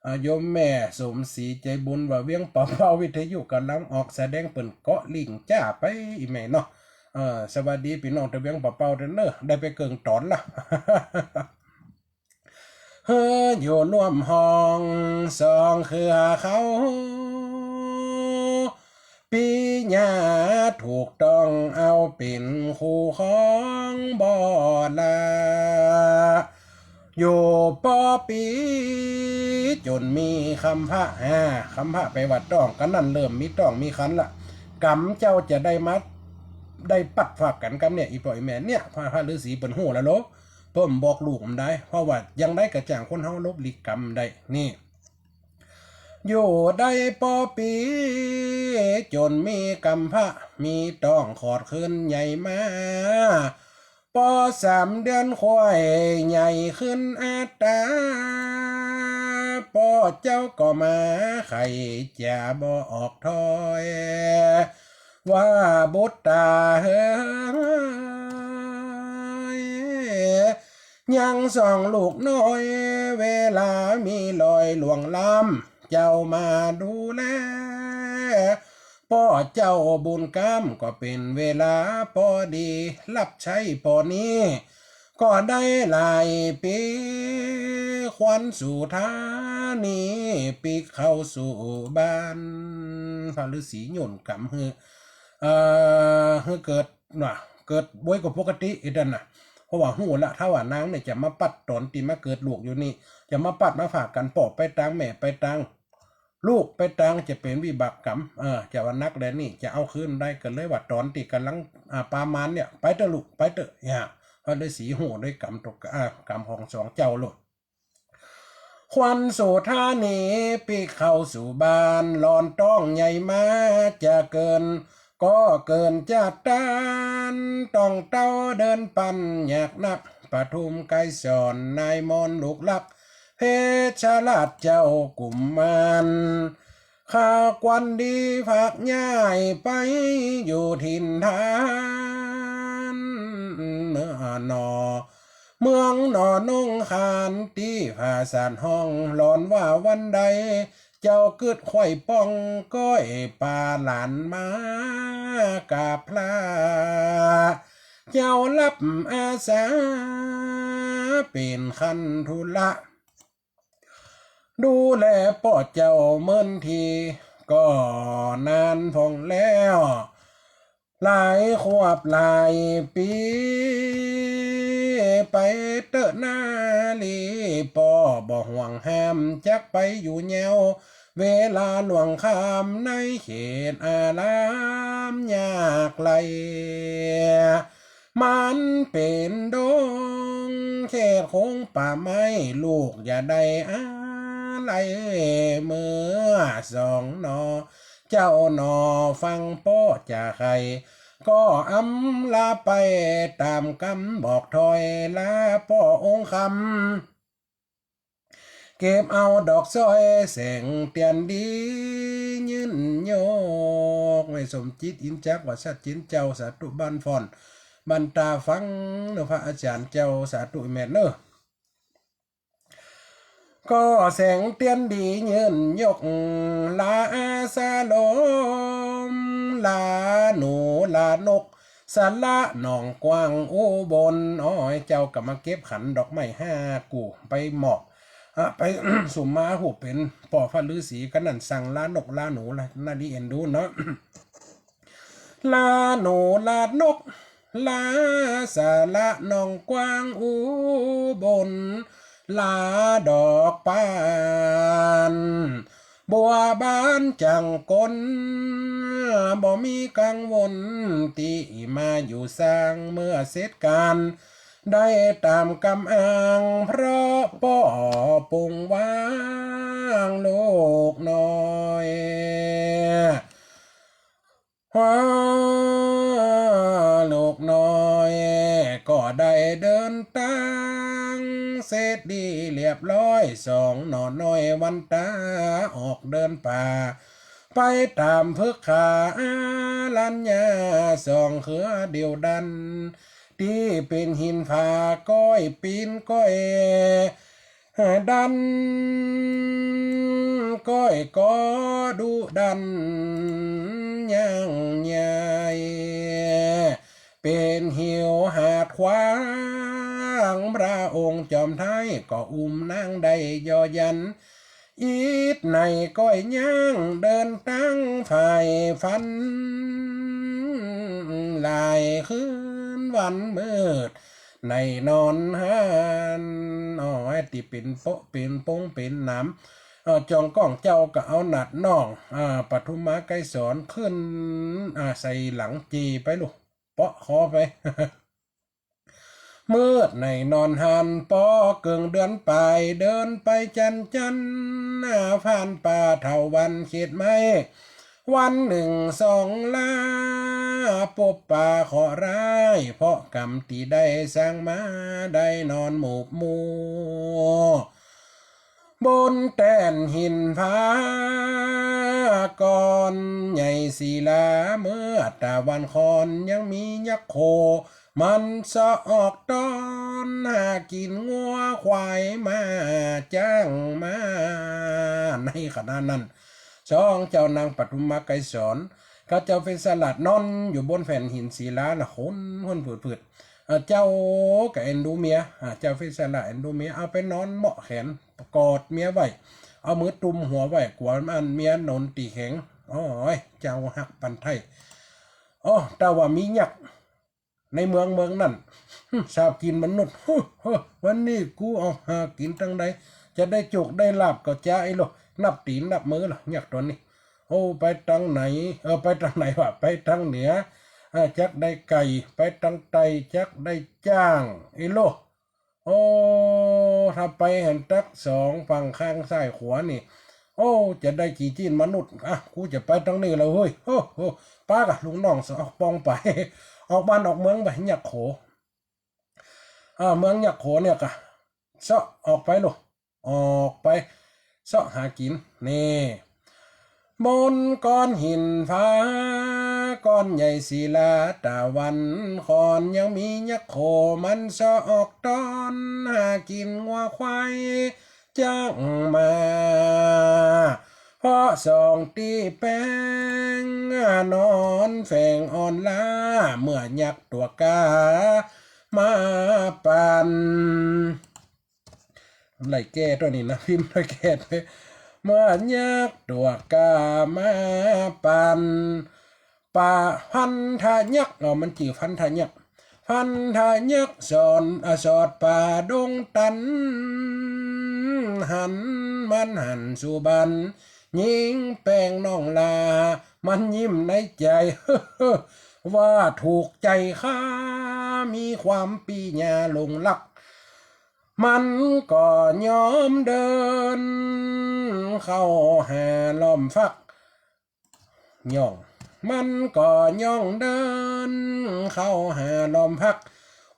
อ่า โยมแม่สมศรีใจบุญว่าเวียงป่าเป้าวิทยุก่ำลังออกแสดง เปิ้นเกาะลิงก์จ้าไปอี่แม่เนาะ เออ สวัสดีปี้น้องตะเวียงป่าเป้าเด้อเนอะ ได้ไปเกิ่งต๋อนละ เฮ้อ อยู่ร่วมห้องสองเครือเขา ปิญญาถูกต้องเอาเป๋นคู่ครองบ่ละ อยู่ปอปี๋จ๋นมีครรภะ อ่า ครรภะแปลว่าต๊อง ก็นั้นเริ่มมีต๊องมีครรภ์ละ กำเจ้าจะได้มา ได้ปัดฝากกั๋นกำเนี่ย อี่ป้ออี่แม่เนี่ย พระ พระฤๅษีเปิ้นฮู้แล้วโล เปิ้นบอกลูกบ่ได้ เพราะว่าอย่างใดก็จ้างคนเฮาลบหลีกกรรมบ่ได้ นี่ อยู่ได้ปอปี๋จ๋นมีครรภะ มีต๊องคลอดขึ้นใหญ่มา ปอสามเดือนค่อยใหญ่ขึ้นอัตรา ป้อเจ้าก็มาใค่จะบ่ออกถ้อย ว่าบุตรต๋าเฮย ยังสองลูกน้อย เวลามีลอยล่วงล้ำ เจ้ามาดูแล ป้อเจ้าบุญกล้ำ ก็เป๋นเวลาปอดี รับใช้ป้อนี้ ก็ได้หลายปี๋ ขวัญสู่ธานี ปิ๊กเข้าสู่บ้าน พระฤๅษีโยนกำหื้อ เอ่อ หื้อเกิด น่ะ เกิดบ่อยกว่าปกติอีกนั่นน่ะ เพราะว่าฮู้ละ ถ้าว่านางเนี่ยจะมาปัดต๋อนตี้มาเกิดลูกอยู่นี่ จะมาปัดมาฝากกั๋น ป้อไปตางแม่ไปตาง ลูกไปตางจะเป๋นวิบากกรรม เออ จะว่านักแลนี่ จะเอาคืนได้ ก็เลยว่าต๋อนตี้ก่ำลัง อ่า ปามาณเนี่ย ไปเต๊อะลูก ไปเต๊อะ เนี่ย พระฤๅษีฮู้ด้วยกรรมตก อ่า กรรมของสองเจ้าโลด ควันโสธาหนีปิ๊กเข้าสู่บ้าน หล่อนต๊องใหญ่มาจะเกิน ก็เกินจะต้าน ต้องเต้าเดินปั่นยากนัก ปทุมไกรสรนายมนลูกรัก เพชรราชเจ้ากุมมาร ข้าควันดีฝากย้ายไปอยู่ถิ่นฐาน เมืองหนอ เมืองหนอนงคานตี้ผาสาทห้อง หล่อนว่าวันใด เจ้ากึ๊ดไขว่ป้อง ก้อยปาหลานมากราบพระ เจ้ารับอาสาเป๋นคันธุระ ดูแลป้อเจ้าเมินที ก็นานพ่องแล้ว หลายขวบหลายปี๋ ไปเต๊อะนาลี ป้อบ่ห่วงห้าม จักไปอยู่แนว เวลาล่วงค่ำในเขตอารามยากไร้ มันเป๋นดงเขตคงป่าไม้ ลูกอย่าได้อาลัย เมื่อสองหนอ เจ้าหนอฟังป้อจาใค่ ก็อำลาไปต๋ามกำบอกถ้อย ลาป้อองค์คำ เก็บเอาดอกสร้อยแสงเตียนดี ยื่นยก แม่สมจิตอินจัก ว่าสัตว์จินเจ้า สาธุบ้านฟ้อน บ้านตาฟังเนาะ พระอาจ๋ารย์เจ้า สาธุแม่เนาะ ก็แสงเตียนดียื่นยก ลาสาลม ลาหนู ลานก สละหนองกว้างอุบล อ้อย เจ้าก็มาเก็บขันดอกไม้ห้ากู่ ไปมอบ อ่ะ ไป สุมมาฮู้เป๋นป้อพระฤๅษี ก็นั่นสั่งลานก ลาหนู ละ น่าดีเอ็นดูเนาะ ลาหนู ลานก ลาสละหนองกว้างอุบล ลาดอกปาน บัวบานจังก้น บ่มีกังวล ตี้มาอยู่สร้าง เมื่อเสร็จก๋าน ได้ต๋ามกำอ้าง เพราะป้อปงวางลูกน้อย ว่าลูกน้อย ก็ได้เดินตางเสร็จดีเรียบร้อย สองหนอน้อยวันตาออกเดินป่า ไปต๋ามผึกขาอารัญญา สองเครือเดี่ยวดัน ตี้เป๋นหินผา ก้อยปีนก้อยดัน ก้อยก็ดุดันยังใหญ่ เป๋นหิวหาดขวาง พระองค์จอมไท้ก็อุ้มนางได้ยอยัน อิดไหนก้อยย่างเดินตางใฝ่ฝัน หลายคืนวันมืด ในนอนหัน อ้อย ตี้เป๋นโป๊ะเป๋นปงเป๋นหนาม เอ่อ จองก้องเจ้าก็เอาหนาดน้อง อ่า ปทุมมาไกรสรขึ้น อ่า ใส่หลังจีไปลูก เปาะคอไป มืดในนอนหัน ปอเกิ่งเดือนปาย เดินไปจันจัน หน้าผ่านป่าเถาวัลย์เขตไม้ วันหนึ่งสองลา ปบป่าเคราะห์ร้าย เพราะกรรมตี้ได้สร้างมา ได้นอนหมบหมู่ บนแต้นหินผา ก้อนใหญ่ศิลา เมื่อตะวันคอน ยังมียักษ์โข มันเซาะออกตอน หากินงัวควายม้าจ้างมา ในขณะนั้น สองเจ้านางปทุมมาไกรสร ก็เจ้าเพชรสลัดนอนอยู่บนแผ่นหินศิลาน่ะ ขน ขนผืดๆ เอ่อ เจ้าก็เอ็นดูเมีย อ่า เจ้าเพชรสลัดเอ็นดูเมีย เอาไปนอนเมาะแขน กอดเมียไว้ เอามือตุ้มหัวไว้ กั๋วอันเมียนอนตี้แข็ง โอ้ย เจ้าฮักปานไท้ โอ้ แต่ว่ามียักษ์ในเมืองเมืองนั้น ชาวกินมนุษย์ วันนี้กูออกหากินตังใด จะได้โจกได้ลาภก็จะไอ้โลก นับตี๋นนับมือละ ยักษ์ตั๋วนี้ โอ้ ไปตางไหน เออ ไปตางไหนวะ ไปตางเหนือ เออ จักได้ไก่ ไปตางใต้จักได้จ๊าง อิโล โอ้ ถ้าไปหั้นตั๊กสองฝั่งข้างซ้ายขวานี่ โอ้ จะได้กี่จีนมนุษย์ อ่ะ กูจะไปตางนี้แล้วเฮ้ย โอ้โห ป๊าก่ะ ลูกน้องสองปองไป ออกบ้านออกเมืองไป ยักษ์โข อ่า เมืองยักษ์โขเนี่ยก่ะ เซาะออกไปลูก ออกไป เซาะหากิ๋น นี่ บนก้อนหินฟ้า ก้อนใหญ่ศิลาตะวัน ก่อนยังมียักษ์โข มันเซาะออกต้อน หากิ๋นงัวควาย จักมา เพราะสองตี้แป้ง นอนแฝงอ่อนล้า เมื่อยักษ์ตั๋วก้า มาปัน ไหล่แก้ตวยนี่นะ พิมพ์ไหล่แก้ตวย เมื่อยักษ์ตั๋วก้ามาปัน ป่าพันธะยักษ์ อ๋อ มันจื้อพันธะยักษ์ พันธะยักษ์สอน อ่ะ สอดป่าดงตัน หันมันหันสู่บัน ญิงแป้งน้องหล้า มันยิ้มในใจ๋ ว่าถูกใจ๋ข้า มีความปี้ญาหลงฮัก มันก็ยอมเดิน เข้าหาล้อมฟัก ย่อง มันก็ย่องเดิน เข้าหาล้อมฟัก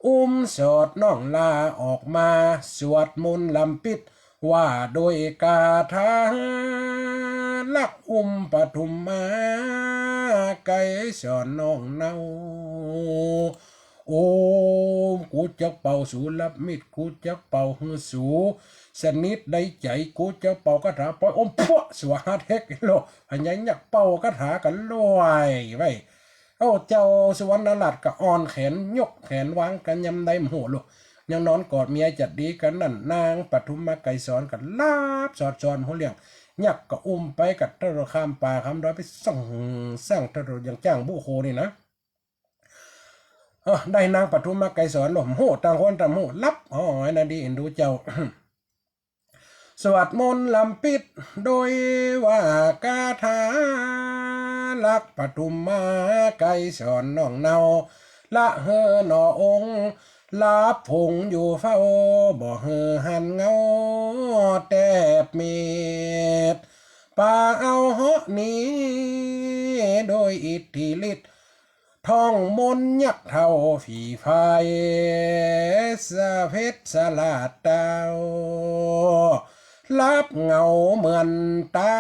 อุ้มสอดน้องหล้าออกมา สวดมนต์ลำปิด ว่าโดยคาถา ลักอุ้มปทุมมา ไกรสอนน้องเนา โอม กูจักเป่าสูลับมิตร กูจักเป่าหื้อสูสนิทได้ใจ๋ กูจักเป่าคาถาปอยโอม พั่ว สวาหัสเฮกโล พญายักษ์เป่าคาถากั๋นล่วยไว้ เอ้า เจ้าสุวรรณราชก็อ่อนแขน ยกแขนวางกั๋นยำใดบ่ฮู้ลูก ยังนอนกอดเมียจัดดีกั๋นนั้น นางปทุมมาไกรสอนก็หลับสอดสอนหัวเลี้ยง ยักษ์ก็อุ้มไปกั๋นเต้าข้ามป่าข้ามดอยไปส่องสร้างเต้าอย่างจ้างบุโคนี่นะ เออ ได้นางปทุมมาไกรสอนโล บ่ฮู้ ต่างคนต่างบ่ฮู้ หลับ อ๋อ ไอ้นั่นดีเอ็นดูเจ้า สวดมนต์ลำปิด โดยว่าคาถา ลักปทุมมาไกรสอนน้องเนา ละเฮอหนอองค์ หลับผงอยู่เฝ้า บ่หื้อหันเงาแตบเม็ด ป่าเอาเหาะหนี โดยอิทธิฤทธิ์ ท่องมนต์ยักษ์เฒ่าฝี่ฝ่าย สะเพ็ดสะหลาดเต้า หลับเหงาเหมือนต๋า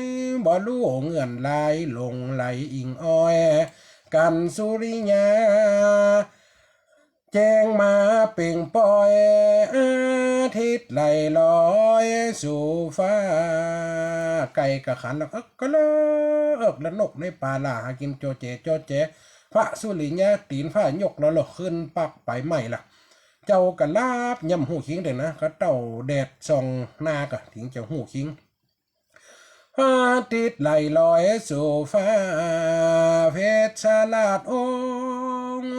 ย บ่ฮู้เงื่อนลาย หลงไหลอิงอ้อย กั๋นสุริยา แจ้งมาเปล่งปอย อาทิตย์ไหลลอยสู่ฟ้า ไก่ก็ขันแล้ว เอิกกะเลิก เอิก แล้วนกในป่าหล้าหากิ๋นโจเจ โจเจ พระสุริยาตี๋นฟ้ายกแล้ว ขึ้นปักไปไหม้ละ เจ้าก็หลับ ยังบ่ฮู้คิงเด้อนะ ก็เต้าแดดส่องหน้าก็ถิงจะฮู้คิง อาทิตย์ไหลลอยสู่ฟ้า เพชรราชองค์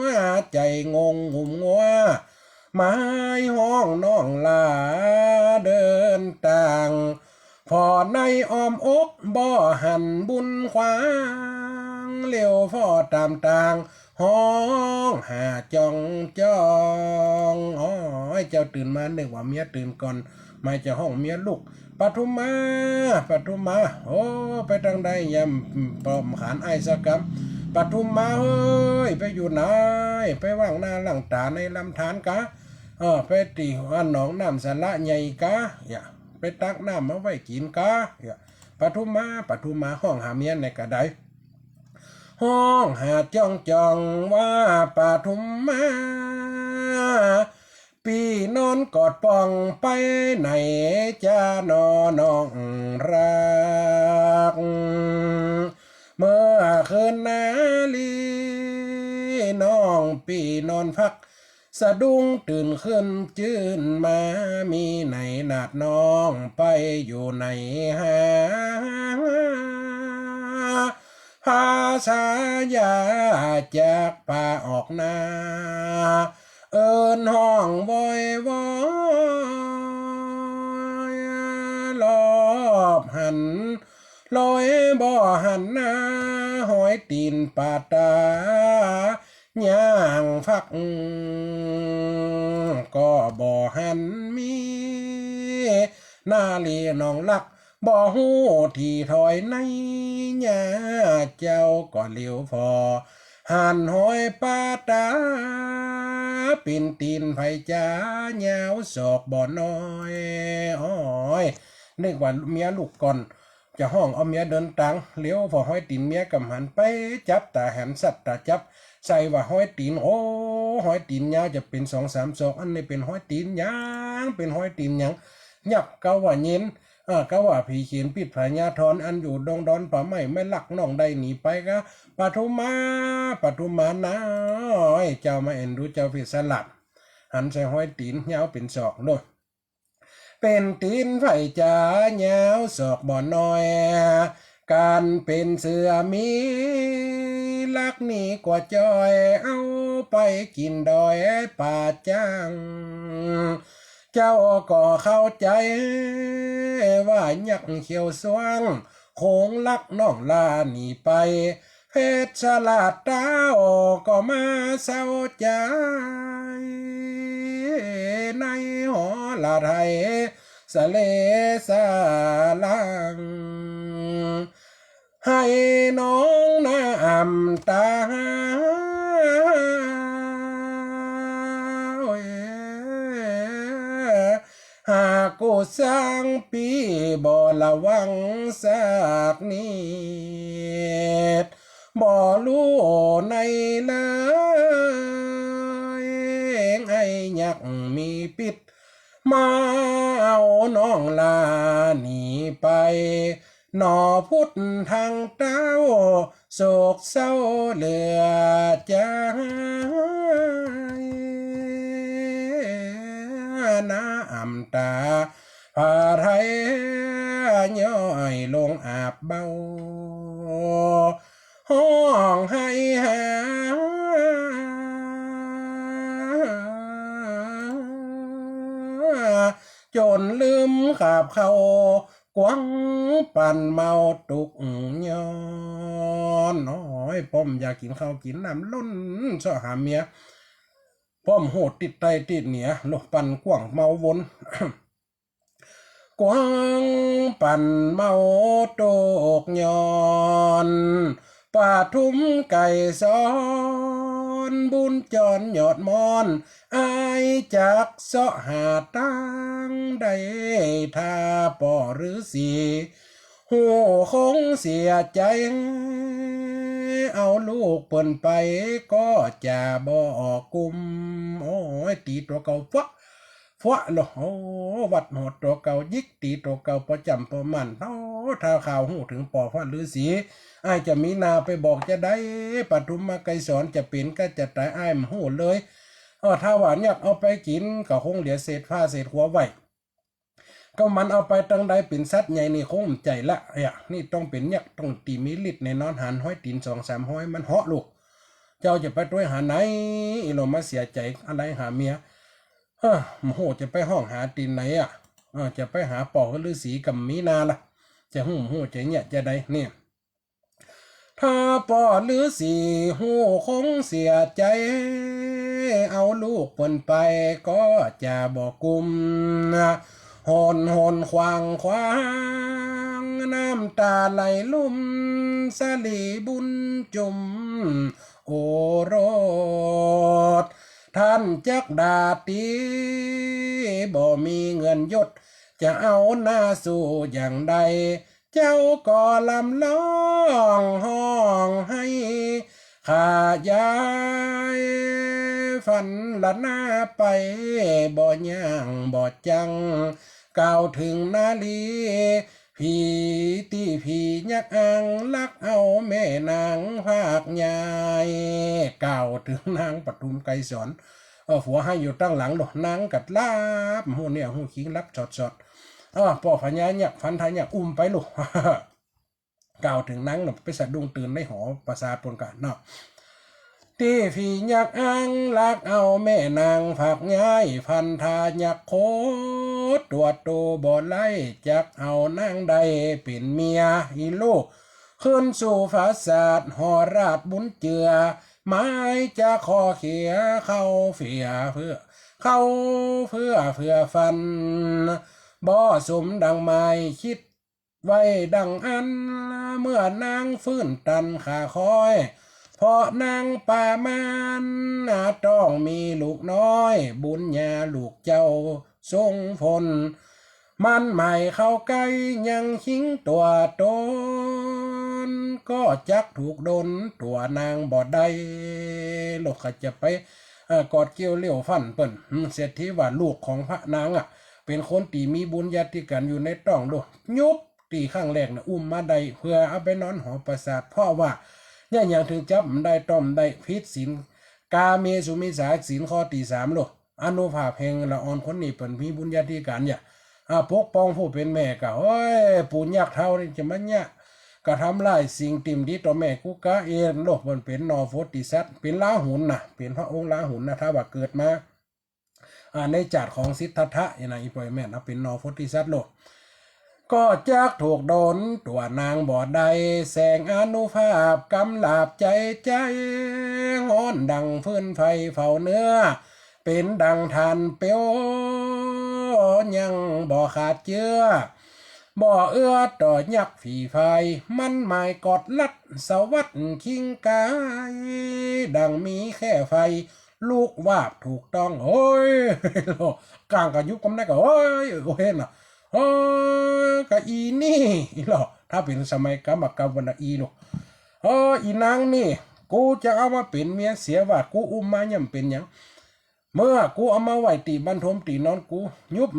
ใจ๋งงงุ่มงัว หมายฮ้องน้องหล้าเดินตาง ผ่อในอ้อมอกบ่หันบุญควาง เหลียวผ่อต๋ามตาง ฮ้องหาจ้องจ้อง โอ้ย เจ้าตื่นมานึกว่าเมียตื่นก่อน หมายจะฮ้องเมียลุก ปทุมมา ปทุมมา โอ้ ไปตางใด ยามป้อมขานอ้ายสักกำ ปทุมมาเฮ้ย ไปอยู่ไหน ไปว่างหน้าล้างต๋าในลำธารกา เออ ไปตี้อันหนองน้ำสระใหญ่กา อย่า ไปตักน้ำมาไว้กิ๋นกา อย่า ปทุมมา ปทุมมา ฮ้องหาเมียในกระได ฮ้องหาจ้องจ้องว่าปทุมมา ปี้นอนกอดป้องไปไหนจ้านอน้องฮัก เมื่อคืนนาลี น้องปี้นอนฟัก สะดุ้งตื่นขึ้นจื้นมา มีไหนนาดน้องไปอยู่ไหนหา ภาษายาจากป่าออกนา เอิ้นฮ้องวอยวอย ร้อ หัน ลอยบ่หันหน้า ฮอยตี๋นปาต๋า ย่างฟัก ก็บ่หันมี นารีน้องฮัก บ่ฮู้ตี้ถอยไหน เจ้าก็เหลียวผ่อ หันฮอยปาต๋า เป๋นตี๋นใผจ๋า ยาวศอกบ่น้อย อ้อย นึกว่าเมียลุกก่อน จะฮ้องเอาเมียเดินตาง เหลียวผ่อฮอยตี๋นเมียก่ำหัน ไปจับต๋าหันสัตว์ต๋าจับ ใส่ว่าฮอยตี๋น โอ้ ฮอยตี๋นยาวจะเป๋นสองสามศอก อันนี้เป๋นฮอยตี๋นหยัง เป๋นฮอยตี๋นหยัง ยักษ์กาว่าเย็น เออ กาว่าผีเขนปิดผญาธร อันอยู่ดงดอนป่าไม้ ไม่ลักน้องได้หนีไปกา ปทุมมา ปทุมมาน้อย เจ้ามาเอ็นดูเจ้าผิดสลับ หันใส่ฮอยตี๋นยาวเป๋นศอกโน่น เป๋นตี๋นใผจ๋า ยาวศอกบ่น้อย ก๋านเป๋นเสือมี ลักหนีกว่าจ้อย เอาไปกิ๋นดอยป่าจ้าง เจ้าก็เข้าใจ๋ ว่ายักษ์เขียวสวง คงลักน้องลาหนีไป เพชรสลัดเต้าก็มาเศร้าใจ๋ ในหอละไทยสะเลสะลัง ให้น้องน้ำตา หากกู้สังปี้บ่ระวังสักนิด บ่ฮู้ไหนเลย ไอ้ยักษ์มีปิ๊ด มาเอาน้องลาหนีไป หนอพุทธทางเต้า โศกเศร้าเหลือใจ๋ น้ำต๋าผาไทยย้อยลงอาบเบ้า ฮ้องไห้หา จ๋นลืมขาบเข้า กวางปั่นเมาตุ๊กย้อน โอ้ย ป้อมอยากกิ๋นข้าวกิ๋นน้ำ ลุ่นเซาะหาเมีย ป้อมโหดติดใต้ติดเหนือ โลกปั่นกว้างเมาวน กวางปั่นเมาตุ๊กย้อน ปทุมไกรสอน บุญจรยอดมอน อ้ายจักเซาะหาตางใด ถ้าป้อฤๅษี ฮู้คงเสียใจ๋ เอาลูกเปิ้นไปก็จะบ่กุม โอ้ย ตี๋ตั๋วเก่าฟัวะ ฟัวะโล โอ้ วัดหอตั๋วเก่า หยิกตี๋ตั๋วเก่า ปอจ๋ำปอหมั่น โอ้ ถ้าข่าวฮู้เถิงป้อพระฤๅษี อ้ายจะมีหน้าไปบอกจาใด ปทุมมาไกรสอน จะเป๋นก้าจะต๋าย อ้ายบ่ฮู้เลย เออ ถ้าว่ายักษ์เอาไปกิ๋น ก็คงเหลือเศษผ้าเศษหัวไว้ ก็มันเอาไปตางใด เป๋นสัตว์ใหญ่นี่คงบ่ใจ้ละ เอ้ย นี่ต้องเป๋นยักษ์ ต้องตี้มีฤทธิ์แน่นอน หันฮอยตี๋นสองสามฮอย มันเหาะลูก เจ้าจะไปตวยหาไหน อีหล่อมาเสียใจ๋อะไรหาเมีย เออ บ่ฮู้จะไปฮ้องหาตี้ไหนอะ เออ จะไปหาป้อฤๅษีก็บ่มีหน้าละ จะฮู้บ่ฮู้จะเยียะจาใดเนี่ย ถ้าป้อฤๅษีฮู้คงเสียใจ๋ เอาลูกเปิ้นไปก็จะบ่กุม หนหนขวางขวาง น้ำต๋าไหลลุ่ม สลีบุญจุ่มโอรส ท่านจักด่าตี๋ บ่มีเงินยศ จะเอาหน้าสู้อย่างใด เจ้าก็ลำร้องฮ้องไห้ ขยายฝันละหน้าไป บ่ยั้งบ่จั้ง กล่าวเถิงนารี ผีตี้ผียักษ์อ้าง ลักเอาแม่นางภาคใหญ่ กล่าวเถิงนางปทุมไกรสอน เออ ผัวไห้อยู่ตางหลังโล นางก็หลับ ฮู้เนี่ยฮู้คิงหลับสอดๆ เออ ป้อพญายักษ์ พันธะยักษ์อุ้มไปโล กล่าวเถิงนางโล ไปสะดุ้งตื่นในหอประสาทเปิ้นก่าเนาะ ป ตี้ผียักษ์อั้งลักเอาแม่นางฝากใหญ่ พันธายักษ์โขดตั๋วโตบ่ไล่ จักเอานางได้เป๋นเมีย อีลูก ขึ้นสู่ปราสาทหอราชบุญเจือ หมายจะขอเขียเข้าเฟือเพื่อ เข้าเฟือเฟือฟัน บ่สมดังหมาย คิดไว้ดังอั้น เมื่อนางฟื้นตันขาคอย เพราะนางปามาณต้องมีลูกน้อย บุญญาลูกเจ้าทรงผล มันหมายเข้าใก้ยังคิงตั๋วตน ก็จักถูกดลตั๋วนางบ่ได้ ลูกข้าจะไป เอ่อ กอดเกี้ยวเลี้ยวฟันเปิ้น อืม เศรษฐีว่าลูกของพระนางอะ เป๋นคนตี้มีบุญญาธิกัณฑ์อยู่ในต๊องโลด ยุบตี้ครั้งแรกน่ะ อุ้มมาได้ เพื่อเอาไปนอนหอปราสาท เพราะว่า เนี่ย หยังเถิงจับบ่ได้ ต้องบ่ได้ ผิดศีล กาเมสุมิจฉาศีลข้อตี้สามโลด อานุภาพแห่งละอ่อนคนนี้เปิ้นมีบุญญาธิกัณฑ์เนี่ย อ่า ปกป้องผู้เป๋นแม่ก็ โอ้ย ปู่ยักษ์เฒ่านี่จะมาเนี่ย กระทำร้ายสิ่งตี้บ่ดีต่อแม่กูกาเองโลด เปิ้นเป๋นนอโพธิสัตว์ เป๋นราหุลน่ะ เป๋นพระองค์ราหุลน่ะ ถ้าว่าเกิดมา อ่า ในจาติของสิทธัตถะนี่นะ อีป้อยแม่นนะ เป๋นนอโพธิสัตว์โลด ก็จักถูกดลตั๋วนางบ่ได้ แสงอานุภาพกำราบใจ๋ใจ๋ ฮ้อนดังฟืนไฟเผาเนื้อ เป๋นดังถ่านเปลว ยังบ่ขาดเจื้อ บ่เอื้อต่อยักษ์ผีพราย มันหมายกอดรัดสวัสดิ์คิงกาย ดังมีแค่ไฟลุกวาบถูกต้อง โอ้ย ก้างก็ยุบกำนั้นก็ โอ้ย โอ้ยน่ะ โอ้ย กะอีนี่ อีหลอ ถ้าเป๋นสมัยกำมะกำวันน่ะ อีหลอ โอ้ย อีนางนี่ กูจะเอามาเป๋นเมียเสียว่า กูอุ้มมาเนี่ยมันเป๋นหยัง เมื่อกูเอามาไว้ตี้บั้นทมตี้นอนกู ยุบ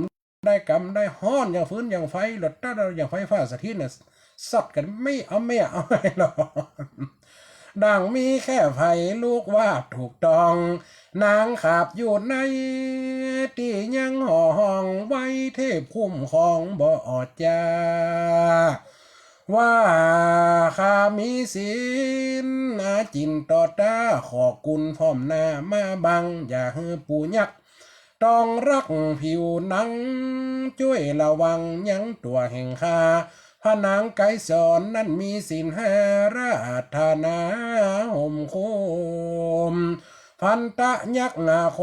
ได้กำได้ ฮ้อนอย่างฟืนอย่างไฟ หลดตัดอย่างไฟฟ้าสถิตน่ะ สัตว์กันไม่เอาแม่เอาไม่หรอก ดังมีแค่ไฟลุกวาบถูกต้อง นางขาบอยู่ในตี้ยังห่อห้องไว้ เทพคุ้มครองบ่ออจจา ว่าข้ามีศีลอาจินต่อต้า ขอกุณพร้อมหน้ามาบัง อย่าหื้อปู่ยักษ์ ต้องรักผิวหนัง จ้วยระวังยังตั๋วแห่งข้า พระนางไกรสรนั้นมีศีลห้า ราธนาห่มคุ้ม พันธะยักษ์หน้าโค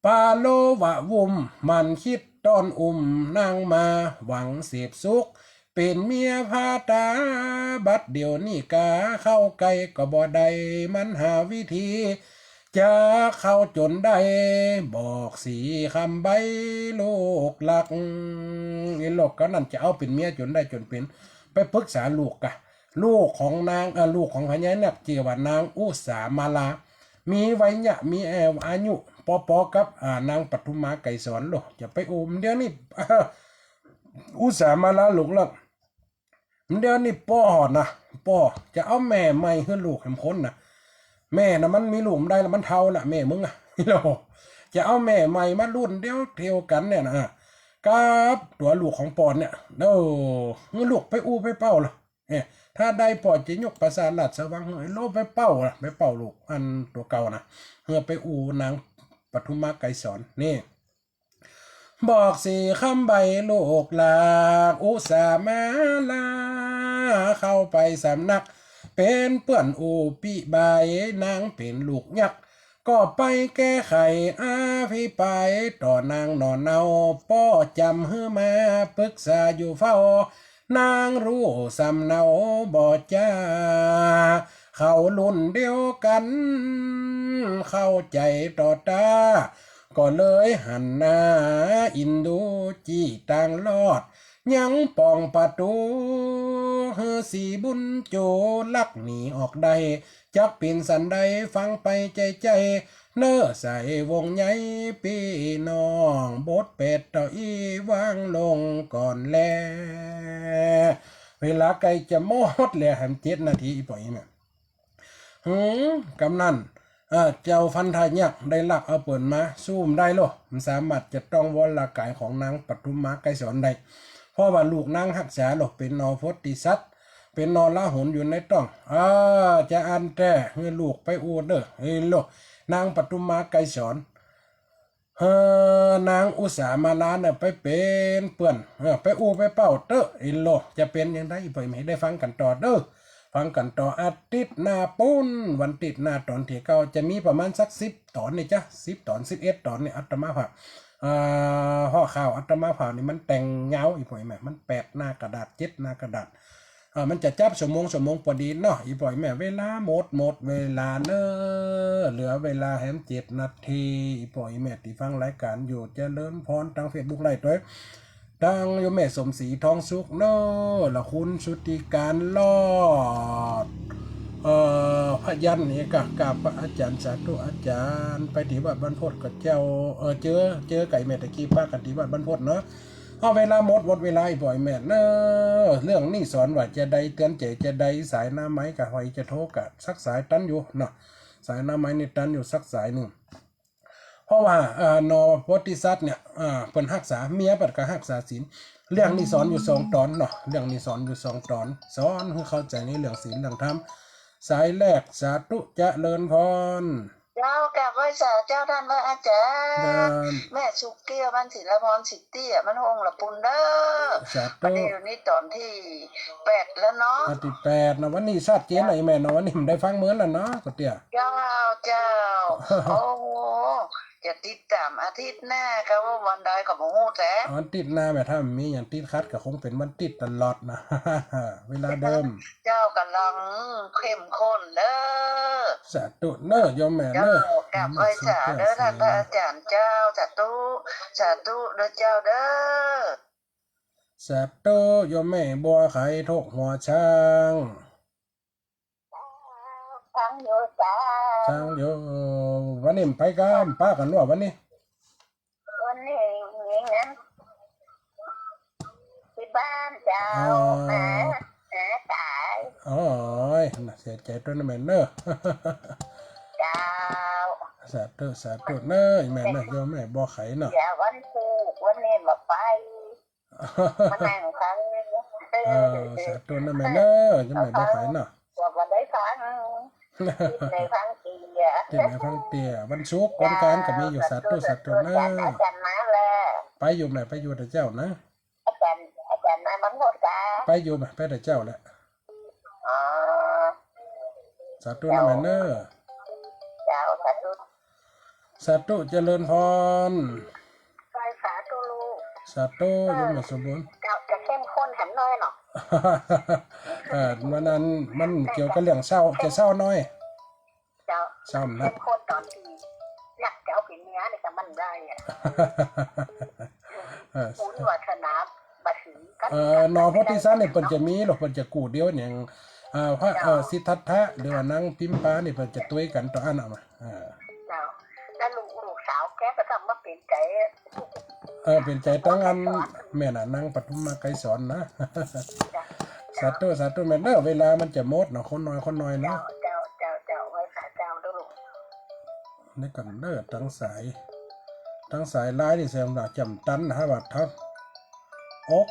ปาโลวะวุ่ม มันคิดต้อนอุ้มนางมาหวังเสพสุข เป๋นเมียพาตา บัดเดี๋ยวนี้กาเข้าใก้ก็บ่ได้ มันหาวิธี จะเข้าจ๋นได้ บอกสีคำใบ้ลูกหลัก ไอ้ลูกก็นั่นจะเอาเป๋นเมียจ๋นได้จ๋นเป๋น ไปปรึกษาลูกกะ ลูกของนาง เอ่อ ลูกของพญานาค จื้อว่านางอุสามาลา มีวัยยะ มี เอ่อ อายุปอๆ กับ อ่า นางปทุมมาไกรสรโลด จะไปอู้ เดี๋ยวนี้ อุสามาลาลูกหลัก เดี๋ยวนี้ป้อนะ ป้อจะเอาแม่ใหม่หื้อลูกแหมคนนะ แม่น่ะมันมีลูกบ่ได้แล้ว มันเฒ่าละ แม่มึงอะ จะเอาแม่ใหม่มารุ่นเดียวเดียวกั๋นเนี่ยนะ กับตั๋วลูกของป้อเนี่ย เออ หื้อลูกไปอู้ไปเป้าละ เอ๊ะ ถ้าได้ป้อจะยกปราสาทราชวังหื้อ ไอ้โลไปเป้าละ ไปเป้าลูกอันตั๋วเก่านะ หื้อไปอู้นางปทุมมาไกรสรนี่ บอกสีคำใบ้ลูกหลัก อุสามาลา เข้าไปสำนัก เป๋นเปื้อนอุปิบาย นางเป๋นลูกยักษ์ ก็ไปแก้ไขอภิปราย ต่อนางหน่อเนา ป้อจ๋ำหื้อมาปรึกษาอยู่เฝ้า นางฮู้สำเนาบ่จ้า เข้ารุ่นเดียวกั๋น เข้าใจ๋ต่อต้า ก็เลยหันหน้าอินดู จี้ตางลอด ยังป่องประตู๋ หื้อสีบุญจู๋ ลักหนีออกได้ จักเป๋นสันใด ฟังไปใจ้ๆ เน้อสายวงใหญ่ปี้น้อง บทแปดต่ออี้วางลงก่อนแล เวลาใก้จะหมดแล้ว แหมเจ็ดนาทีอีป้อยเนี่ย หืม กำนั้น เอ่อ เจ้าพันธะยักษ์ได้ลักเอาเปิ้นมา สู้บ่ได้โลด บ่สามารถจะต้องวรก๋ายของนางปทุมมาไกรสรได้ เพราะว่าลูกนางฮักษาโลด เป๋นนอโพธิสัตว์ เป๋นนอราหุลอยู่ในต๊อง อ่า จะอั้นแต๊ หื้อลูกไปอู้เน่อ เฮโล นางปทุมมาไกรสอน เฮอ นางอุสามาลาเน่อ ไปเป๋นเปื้อน เออ ไปอู้ไปเป้าเต๊อะ เฮโล จะเป๋นจะใด อีพ่ออีแม่ ได้ฟังกั๋นต่อเน่อ ฟังกั๋นต่ออาทิตย์หน้าปู๊น วันอาทิตย์หน้าต๋อนตี้เก้า จะมีประมาณสักสิบต๋อนนี่จ๊ะ สิบต๋อน สิบเอ็ดต๋อนนี่ อาตมาภาพ อ่า หัวข่าวอาตมาภาพนี่มันแต่งยาว อีพ่ออีแม่ มันแปดหน้ากระดาษ เจ็ดหน้ากระดาษ อ่า มันจะจับชั่วโมง ชั่วโมงปอดีเนาะ อีพ่ออีแม่ เวลาหมด หมดเวลาเน่อ เหลือเวลาแหมเจ็ดนาที อีพ่ออีแม่ตี้ฟังรายก๋านอยู่ เจริญพรตางเฟซบุ๊กไลฟ์ตวย ตางโยมแม่สมศรี ทองสุขเน่อ ละคุณชุติการรอด เอ่อ พยัญชนะนี่ก็กราบพระอาจารย์ สาธุอาจารย์ ไปตี้วัดบ้านโพธิ์ก็เจ้า เออ เจอ เจอกับแม่ตะกี้ ปะกั๋นตี้วัดบ้านโพธิ์เนาะ เอา เวลาหมด หมดเวลา อีพ่ออีแม่เน่อ เรื่องนี้สอนว่าจะใด เตื๋อนใจ๋จะใด สายหน้าไม้ก็หอยจะโทรก็สักสายตันอยู่เนาะ สายหน้าไม้นี่ตันอยู่สักสายนึ่ง เพราะว่า อ่า หนอโพธิสัตว์เนี่ย อ่า เปิ้นฮักษา เมียเปิ้นก็ฮักษาศีล เรื่องนี้สอนอยู่สองต๋อนเนาะ เรื่องนี้สอนอยู่สองต๋อน สอนหื้อเข้าใจ๋ในเรื่องศีลเรื่องธรรม สายแรก สาธุเจริญพร เจ้า กราบไหว้สาเจ้าต้านพระอาจารย์ เจ้า แม่สุกเกี้ยว บ้านศิลาพร สิตี้ บ้านห้องละปูนเน่อ สาธุ บัดนี้อยู่นี่ต๋อนตี้แปดแล้วเนาะ ต๋อนตี้แปดเนาะ วันนี้ชัดเจนหน่อยแม่เนาะ วันนี้ผมได้ฟังเหมือนแล้วเนาะ ก็เตี้ย เจ้า เจ้า โอ้โห จะติดต๋ามอาทิตย์หน้าก็ว่าวันใดก็บ่ฮู้แต๊ วันอาทิตย์หน้าแม่ ถ้ามีอย่างติดขัดก็คงเป๋นวันอาทิตย์ตลอดนะ เวลาเดิม เจ้า ก๋ำลังเข้มข้นเน่อ สาธุเน่อ โยมแม่เน่อ เจ้า กราบไหว้สาเน่อ ท่านพระอาจารย์เจ้า สาธุ สาธุเน่อเจ้าเน่อ สาธุ โยมแม่บัวไข โคกหัวช้าง ฟังอยู่เจ้า ฟังอยู่ วันนี้ไปกั๋น ปะกั๋นว่าวันนี้ วันนี้มีงานตี้บ้านเจ้า อ๋อ แม่ แม่ต๋าย โอ้ย เสียใจ๋ตวยนะแม่เน่อ เจ้า สาธุ สาธุเน่อ แม่เน่อ โยมแม่บัวไขเนาะ เดี๋ยววันพูก วันนี้บ่ไป มานั่งฟัง เออ สาธุนะแม่เน่อ โยมแม่บัวไขเนาะ ว่าบ่ได้ฟัง ตี้ไหนฟังเตี้ย ตี้ไหนฟังเตี้ย วันศุกร์วันก๋านก็มีอยู่ สาธุ สาธุเน่อ อาจารย์ อาจารย์มาแล้ว ไปอยู่แม่ ไปอยู่เต๊อะเจ้านะ อาจารย์ อาจารย์มาบังหมดจ้า ไปอยู่แม่ ไปเต๊อะเจ้าแหละ อ๋อ สาธุนะแม่เน่อ เจ้า สาธุ สาธุเจริญพร ไหว้สาธุลูก สาธุ เออ โยมแม่สมบูรณ์ เจ้า จะเข้มข้นแหมหน่อยเนาะ เออ วันนั้นมันเกี่ยวกับเรื่องเศร้า จะเศร้าหน่อย เจ้า เศร้านะ เข้มข้นต๋อนตี้อยากจะเอาเป๋นเมียนี่ก็มันได้อะ เออ บุญวาสนาบ่าถึง เออ หนอโพธิสัตว์นี่เปิ้นจะมีหรอก เปิ้นจะกู้เดียวอย่าง อ่า พระ เจ้า เอ่อ สิทธัตถะ หรือว่านางพิมพานี่เปิ้นจะตวยกั๋นต่ออั้นเอามา เออ เจ้า แล้วลูก ลูกสาวแกก็ต้องมาเป๋นใจ๋ เออ เป๋นใจ๋ตังอัน แม่น่ะ นางปทุมมาไกรสอนนะ เจ้า สาธุ สาธุแม่เน่อ เวลามันจะหมดเนาะ คนน้อย คนน้อยเนาะ เจ้า เจ้า เจ้า เจ้า ไหว้สาเจ้าเน่อลูก เดี๋ยวก่อนเน่อ ตังสาย ตังสายไลน์นี่แสดงว่าจ่ำตันนะฮะ ว่าเต้า อก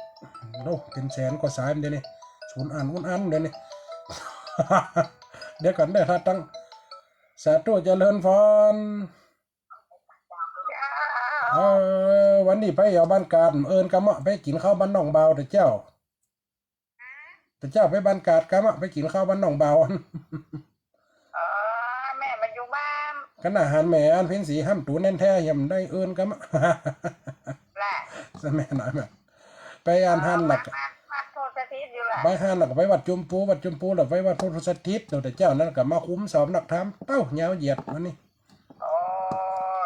โอ้ เป๋นแสนกว่าสายเดี๋ยวนี้ สูญอั้น อุนอั้นเดี๋ยวนี้ เดี๋ยวก่อนเน่อ ถ้าตัง สาธุเจริญพร เออ วันนี้ไปเอาบ้านกาด เอิ้นกำเมาะไปกิ๋นข้าวบ้านน้องบ่าวเต๊อะเจ้า เต๊อะเจ้าไปบ้านกาดกำเมาะไปกิ๋นข้าวบ้านน้องบ่าว อ๋อ แม่มาอยู่บ้าน ขนาดหันแม่อันเพ็ญศรีห้ามตูแน่นแท้ ยังได้เอิ้นกำเมาะ ล่ะ แม่น้อยมา ไปอันหันหลัก มา มา มาโพธิ์สถิตอยู่ล่ะ ไปหันหลักไปวัดจุมปู วัดจุมปูแล้วไปวัดโพธิ์สถิต เต๊อะเจ้านั้นก็มาคุ้มสอบนักธรรม เต้ายาวเหยียดวันนี้ อ๋อ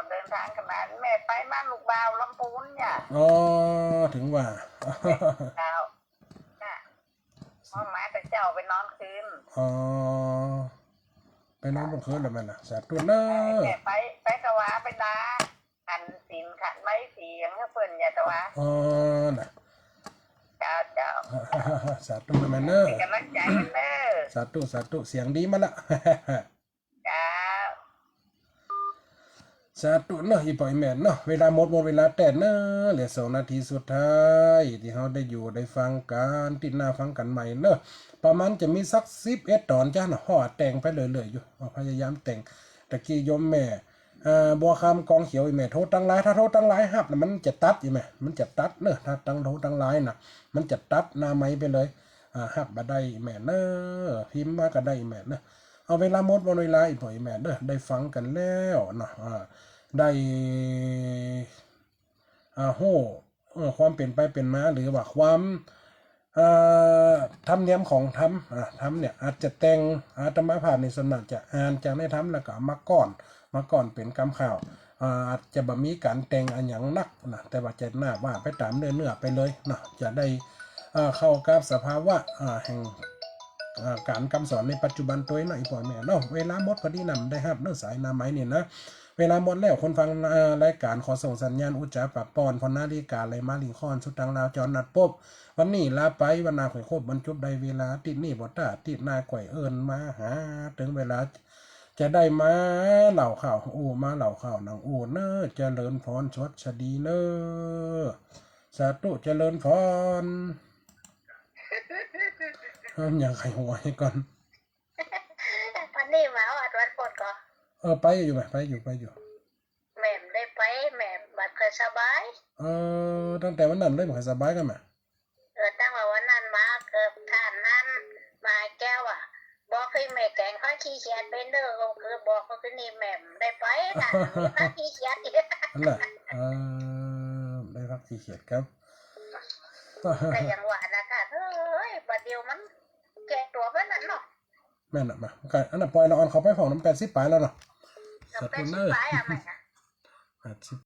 เดินทางขนาด แม่ไปบ้านลูกบ่าวลำพูนเนี่ย อ๋อ ถึงว่า เจ้า น่ะ พ่อมาแต่เจ้าไปนอนคืน อ๋อ ไปนอนเมื่อคืนแล้วแม่น่ะ สาธุเน่อ ไป ไป ไปถวาย ไปดา ขันศีลขันไม้เสียงเปิ้นอย่าถวาย อ๋อ น่ะ เจ้า เจ้า สาธุแม่เน่อ เป็นกำลังใจเน่อ สาธุ สาธุ เสียงดีมาละ เจ้า ส สาธุเนาะ อี่ป้ออี่แม่เนาะ เวลาหมด หมดเวลาแต๊เนาะ เหลือสองนาทีสุดท้ายตี้เฮาได้อยู่ได้ฟังกั๋น ตี้หน้าฟังกั๋นใหม่เนาะ ประมาณจะมีสักสิบเอ็ดต๋อนจ้าเนาะ เพราะว่าแต่งไปเรื่อยๆ อยู่ เอาพยายามแต่ง ตะกี้โยมแม่ อ่า บัวคำกองเขียว อี่แม่โทรตังไลน์ ถ้าโทรตังไลน์ฮับน่ะ มันจะตัด อี่แม่ มันจะตัดเนาะ ถ้าตังโทรตังไลน์น่ะ มันจะตัดหน้าไมค์ไปเลย อ่า ฮับบ่ได้ อี่แม่เนาะ พิมพ์มาก็ได้ อี่แม่เนาะ เอาเวลาหมด หมดเวลา อี่ป้ออี่แม่เนาะ ได้ฟังกั๋นแล้วเนาะ อ่า ได้ อ่า ฮู้ เอ่อ ความเป๋นไปเป๋นมา หรือว่าความ เอ่อ ธรรมเนียมของธรรม อ่า ธรรมเนี่ยอาจจะแต่ง อาตมาภาพนี่ส่วนมากจะอ่านจากในธรรมแล้วก็เอามาก้อน มาก้อนเป๋นกำข่าว อ่า อาจจะบ่มีก๋านแต่งอะหยังนักนะ แต่ว่าจะน่าว่าไปต๋ามเนื้อๆ ไปเลยเนาะ จะได้ เอ่อ เข้ากับสภาวะ อ่า แห่ง อ่า ก๋านกำสอนในปัจจุบันตวยเนาะ อี่ป้ออี่แม่เนาะ เวลาหมดพอดีนำได้ฮับเนาะ สายหน้าไมค์นี่นะ เวลาหมดแล้ว คนฟัง เอ่อ รายก๋านขอส่งสัญญาณอุจจาปะป้อน เพราะนาฬิกาไหลมาลิงค่อน สุดตังลาวจรนัดปบ วันนี้ลาไป วันหน้าค่อยคบ บรรจุได้เวลา ตี้นี่บ่ต้า ตี้หน้าค่อยเอิ้นมาหา เถิงเวลาจะได้มาเล่าข่าวอู้ มาเล่าข่าวหนังอู้เนาะ เจริญพร สวัสดีเนาะ สาธุ เจริญพร เออ อย่างใครหัวให้ก่อน วันนี้มาฮอดวัดโพธิ์ก่อ เออ ไปอยู่ไหม ไปอยู่ ไปอยู่ แม่บ่ได้ไป แม่บ่ค่อยสบาย เออ ตั้งแต่วันนั้นเลยบ่ค่อยสบายกั๋นแหม เออ ตั้งแต่วันนั้นมา เออ ต้านนั้น มาแก้วอะ บอกให้แม่แก๋งพาขี้เกียจไปเด้อ ก็คือบอกว่าคืนนี้แม่บ่ได้ไปนะ มีพาขี้เกียจ นั่นแหละ เออ ได้พาขี้เกียจครับ ก็อย่างว่านะคะ เฮ้ย บ่าเดี่ยวมันแก่ตั๋วไปแล้วเนาะ แม่นน่ะ มา ก็อันนั้นปล่อยละอ่อนเข้าไปพ่องนำ แปดสิบป๋ายแล้วเนาะ เออ สาธุเนาะ แปดสิบป๋ายอะแม่ แปดสิบ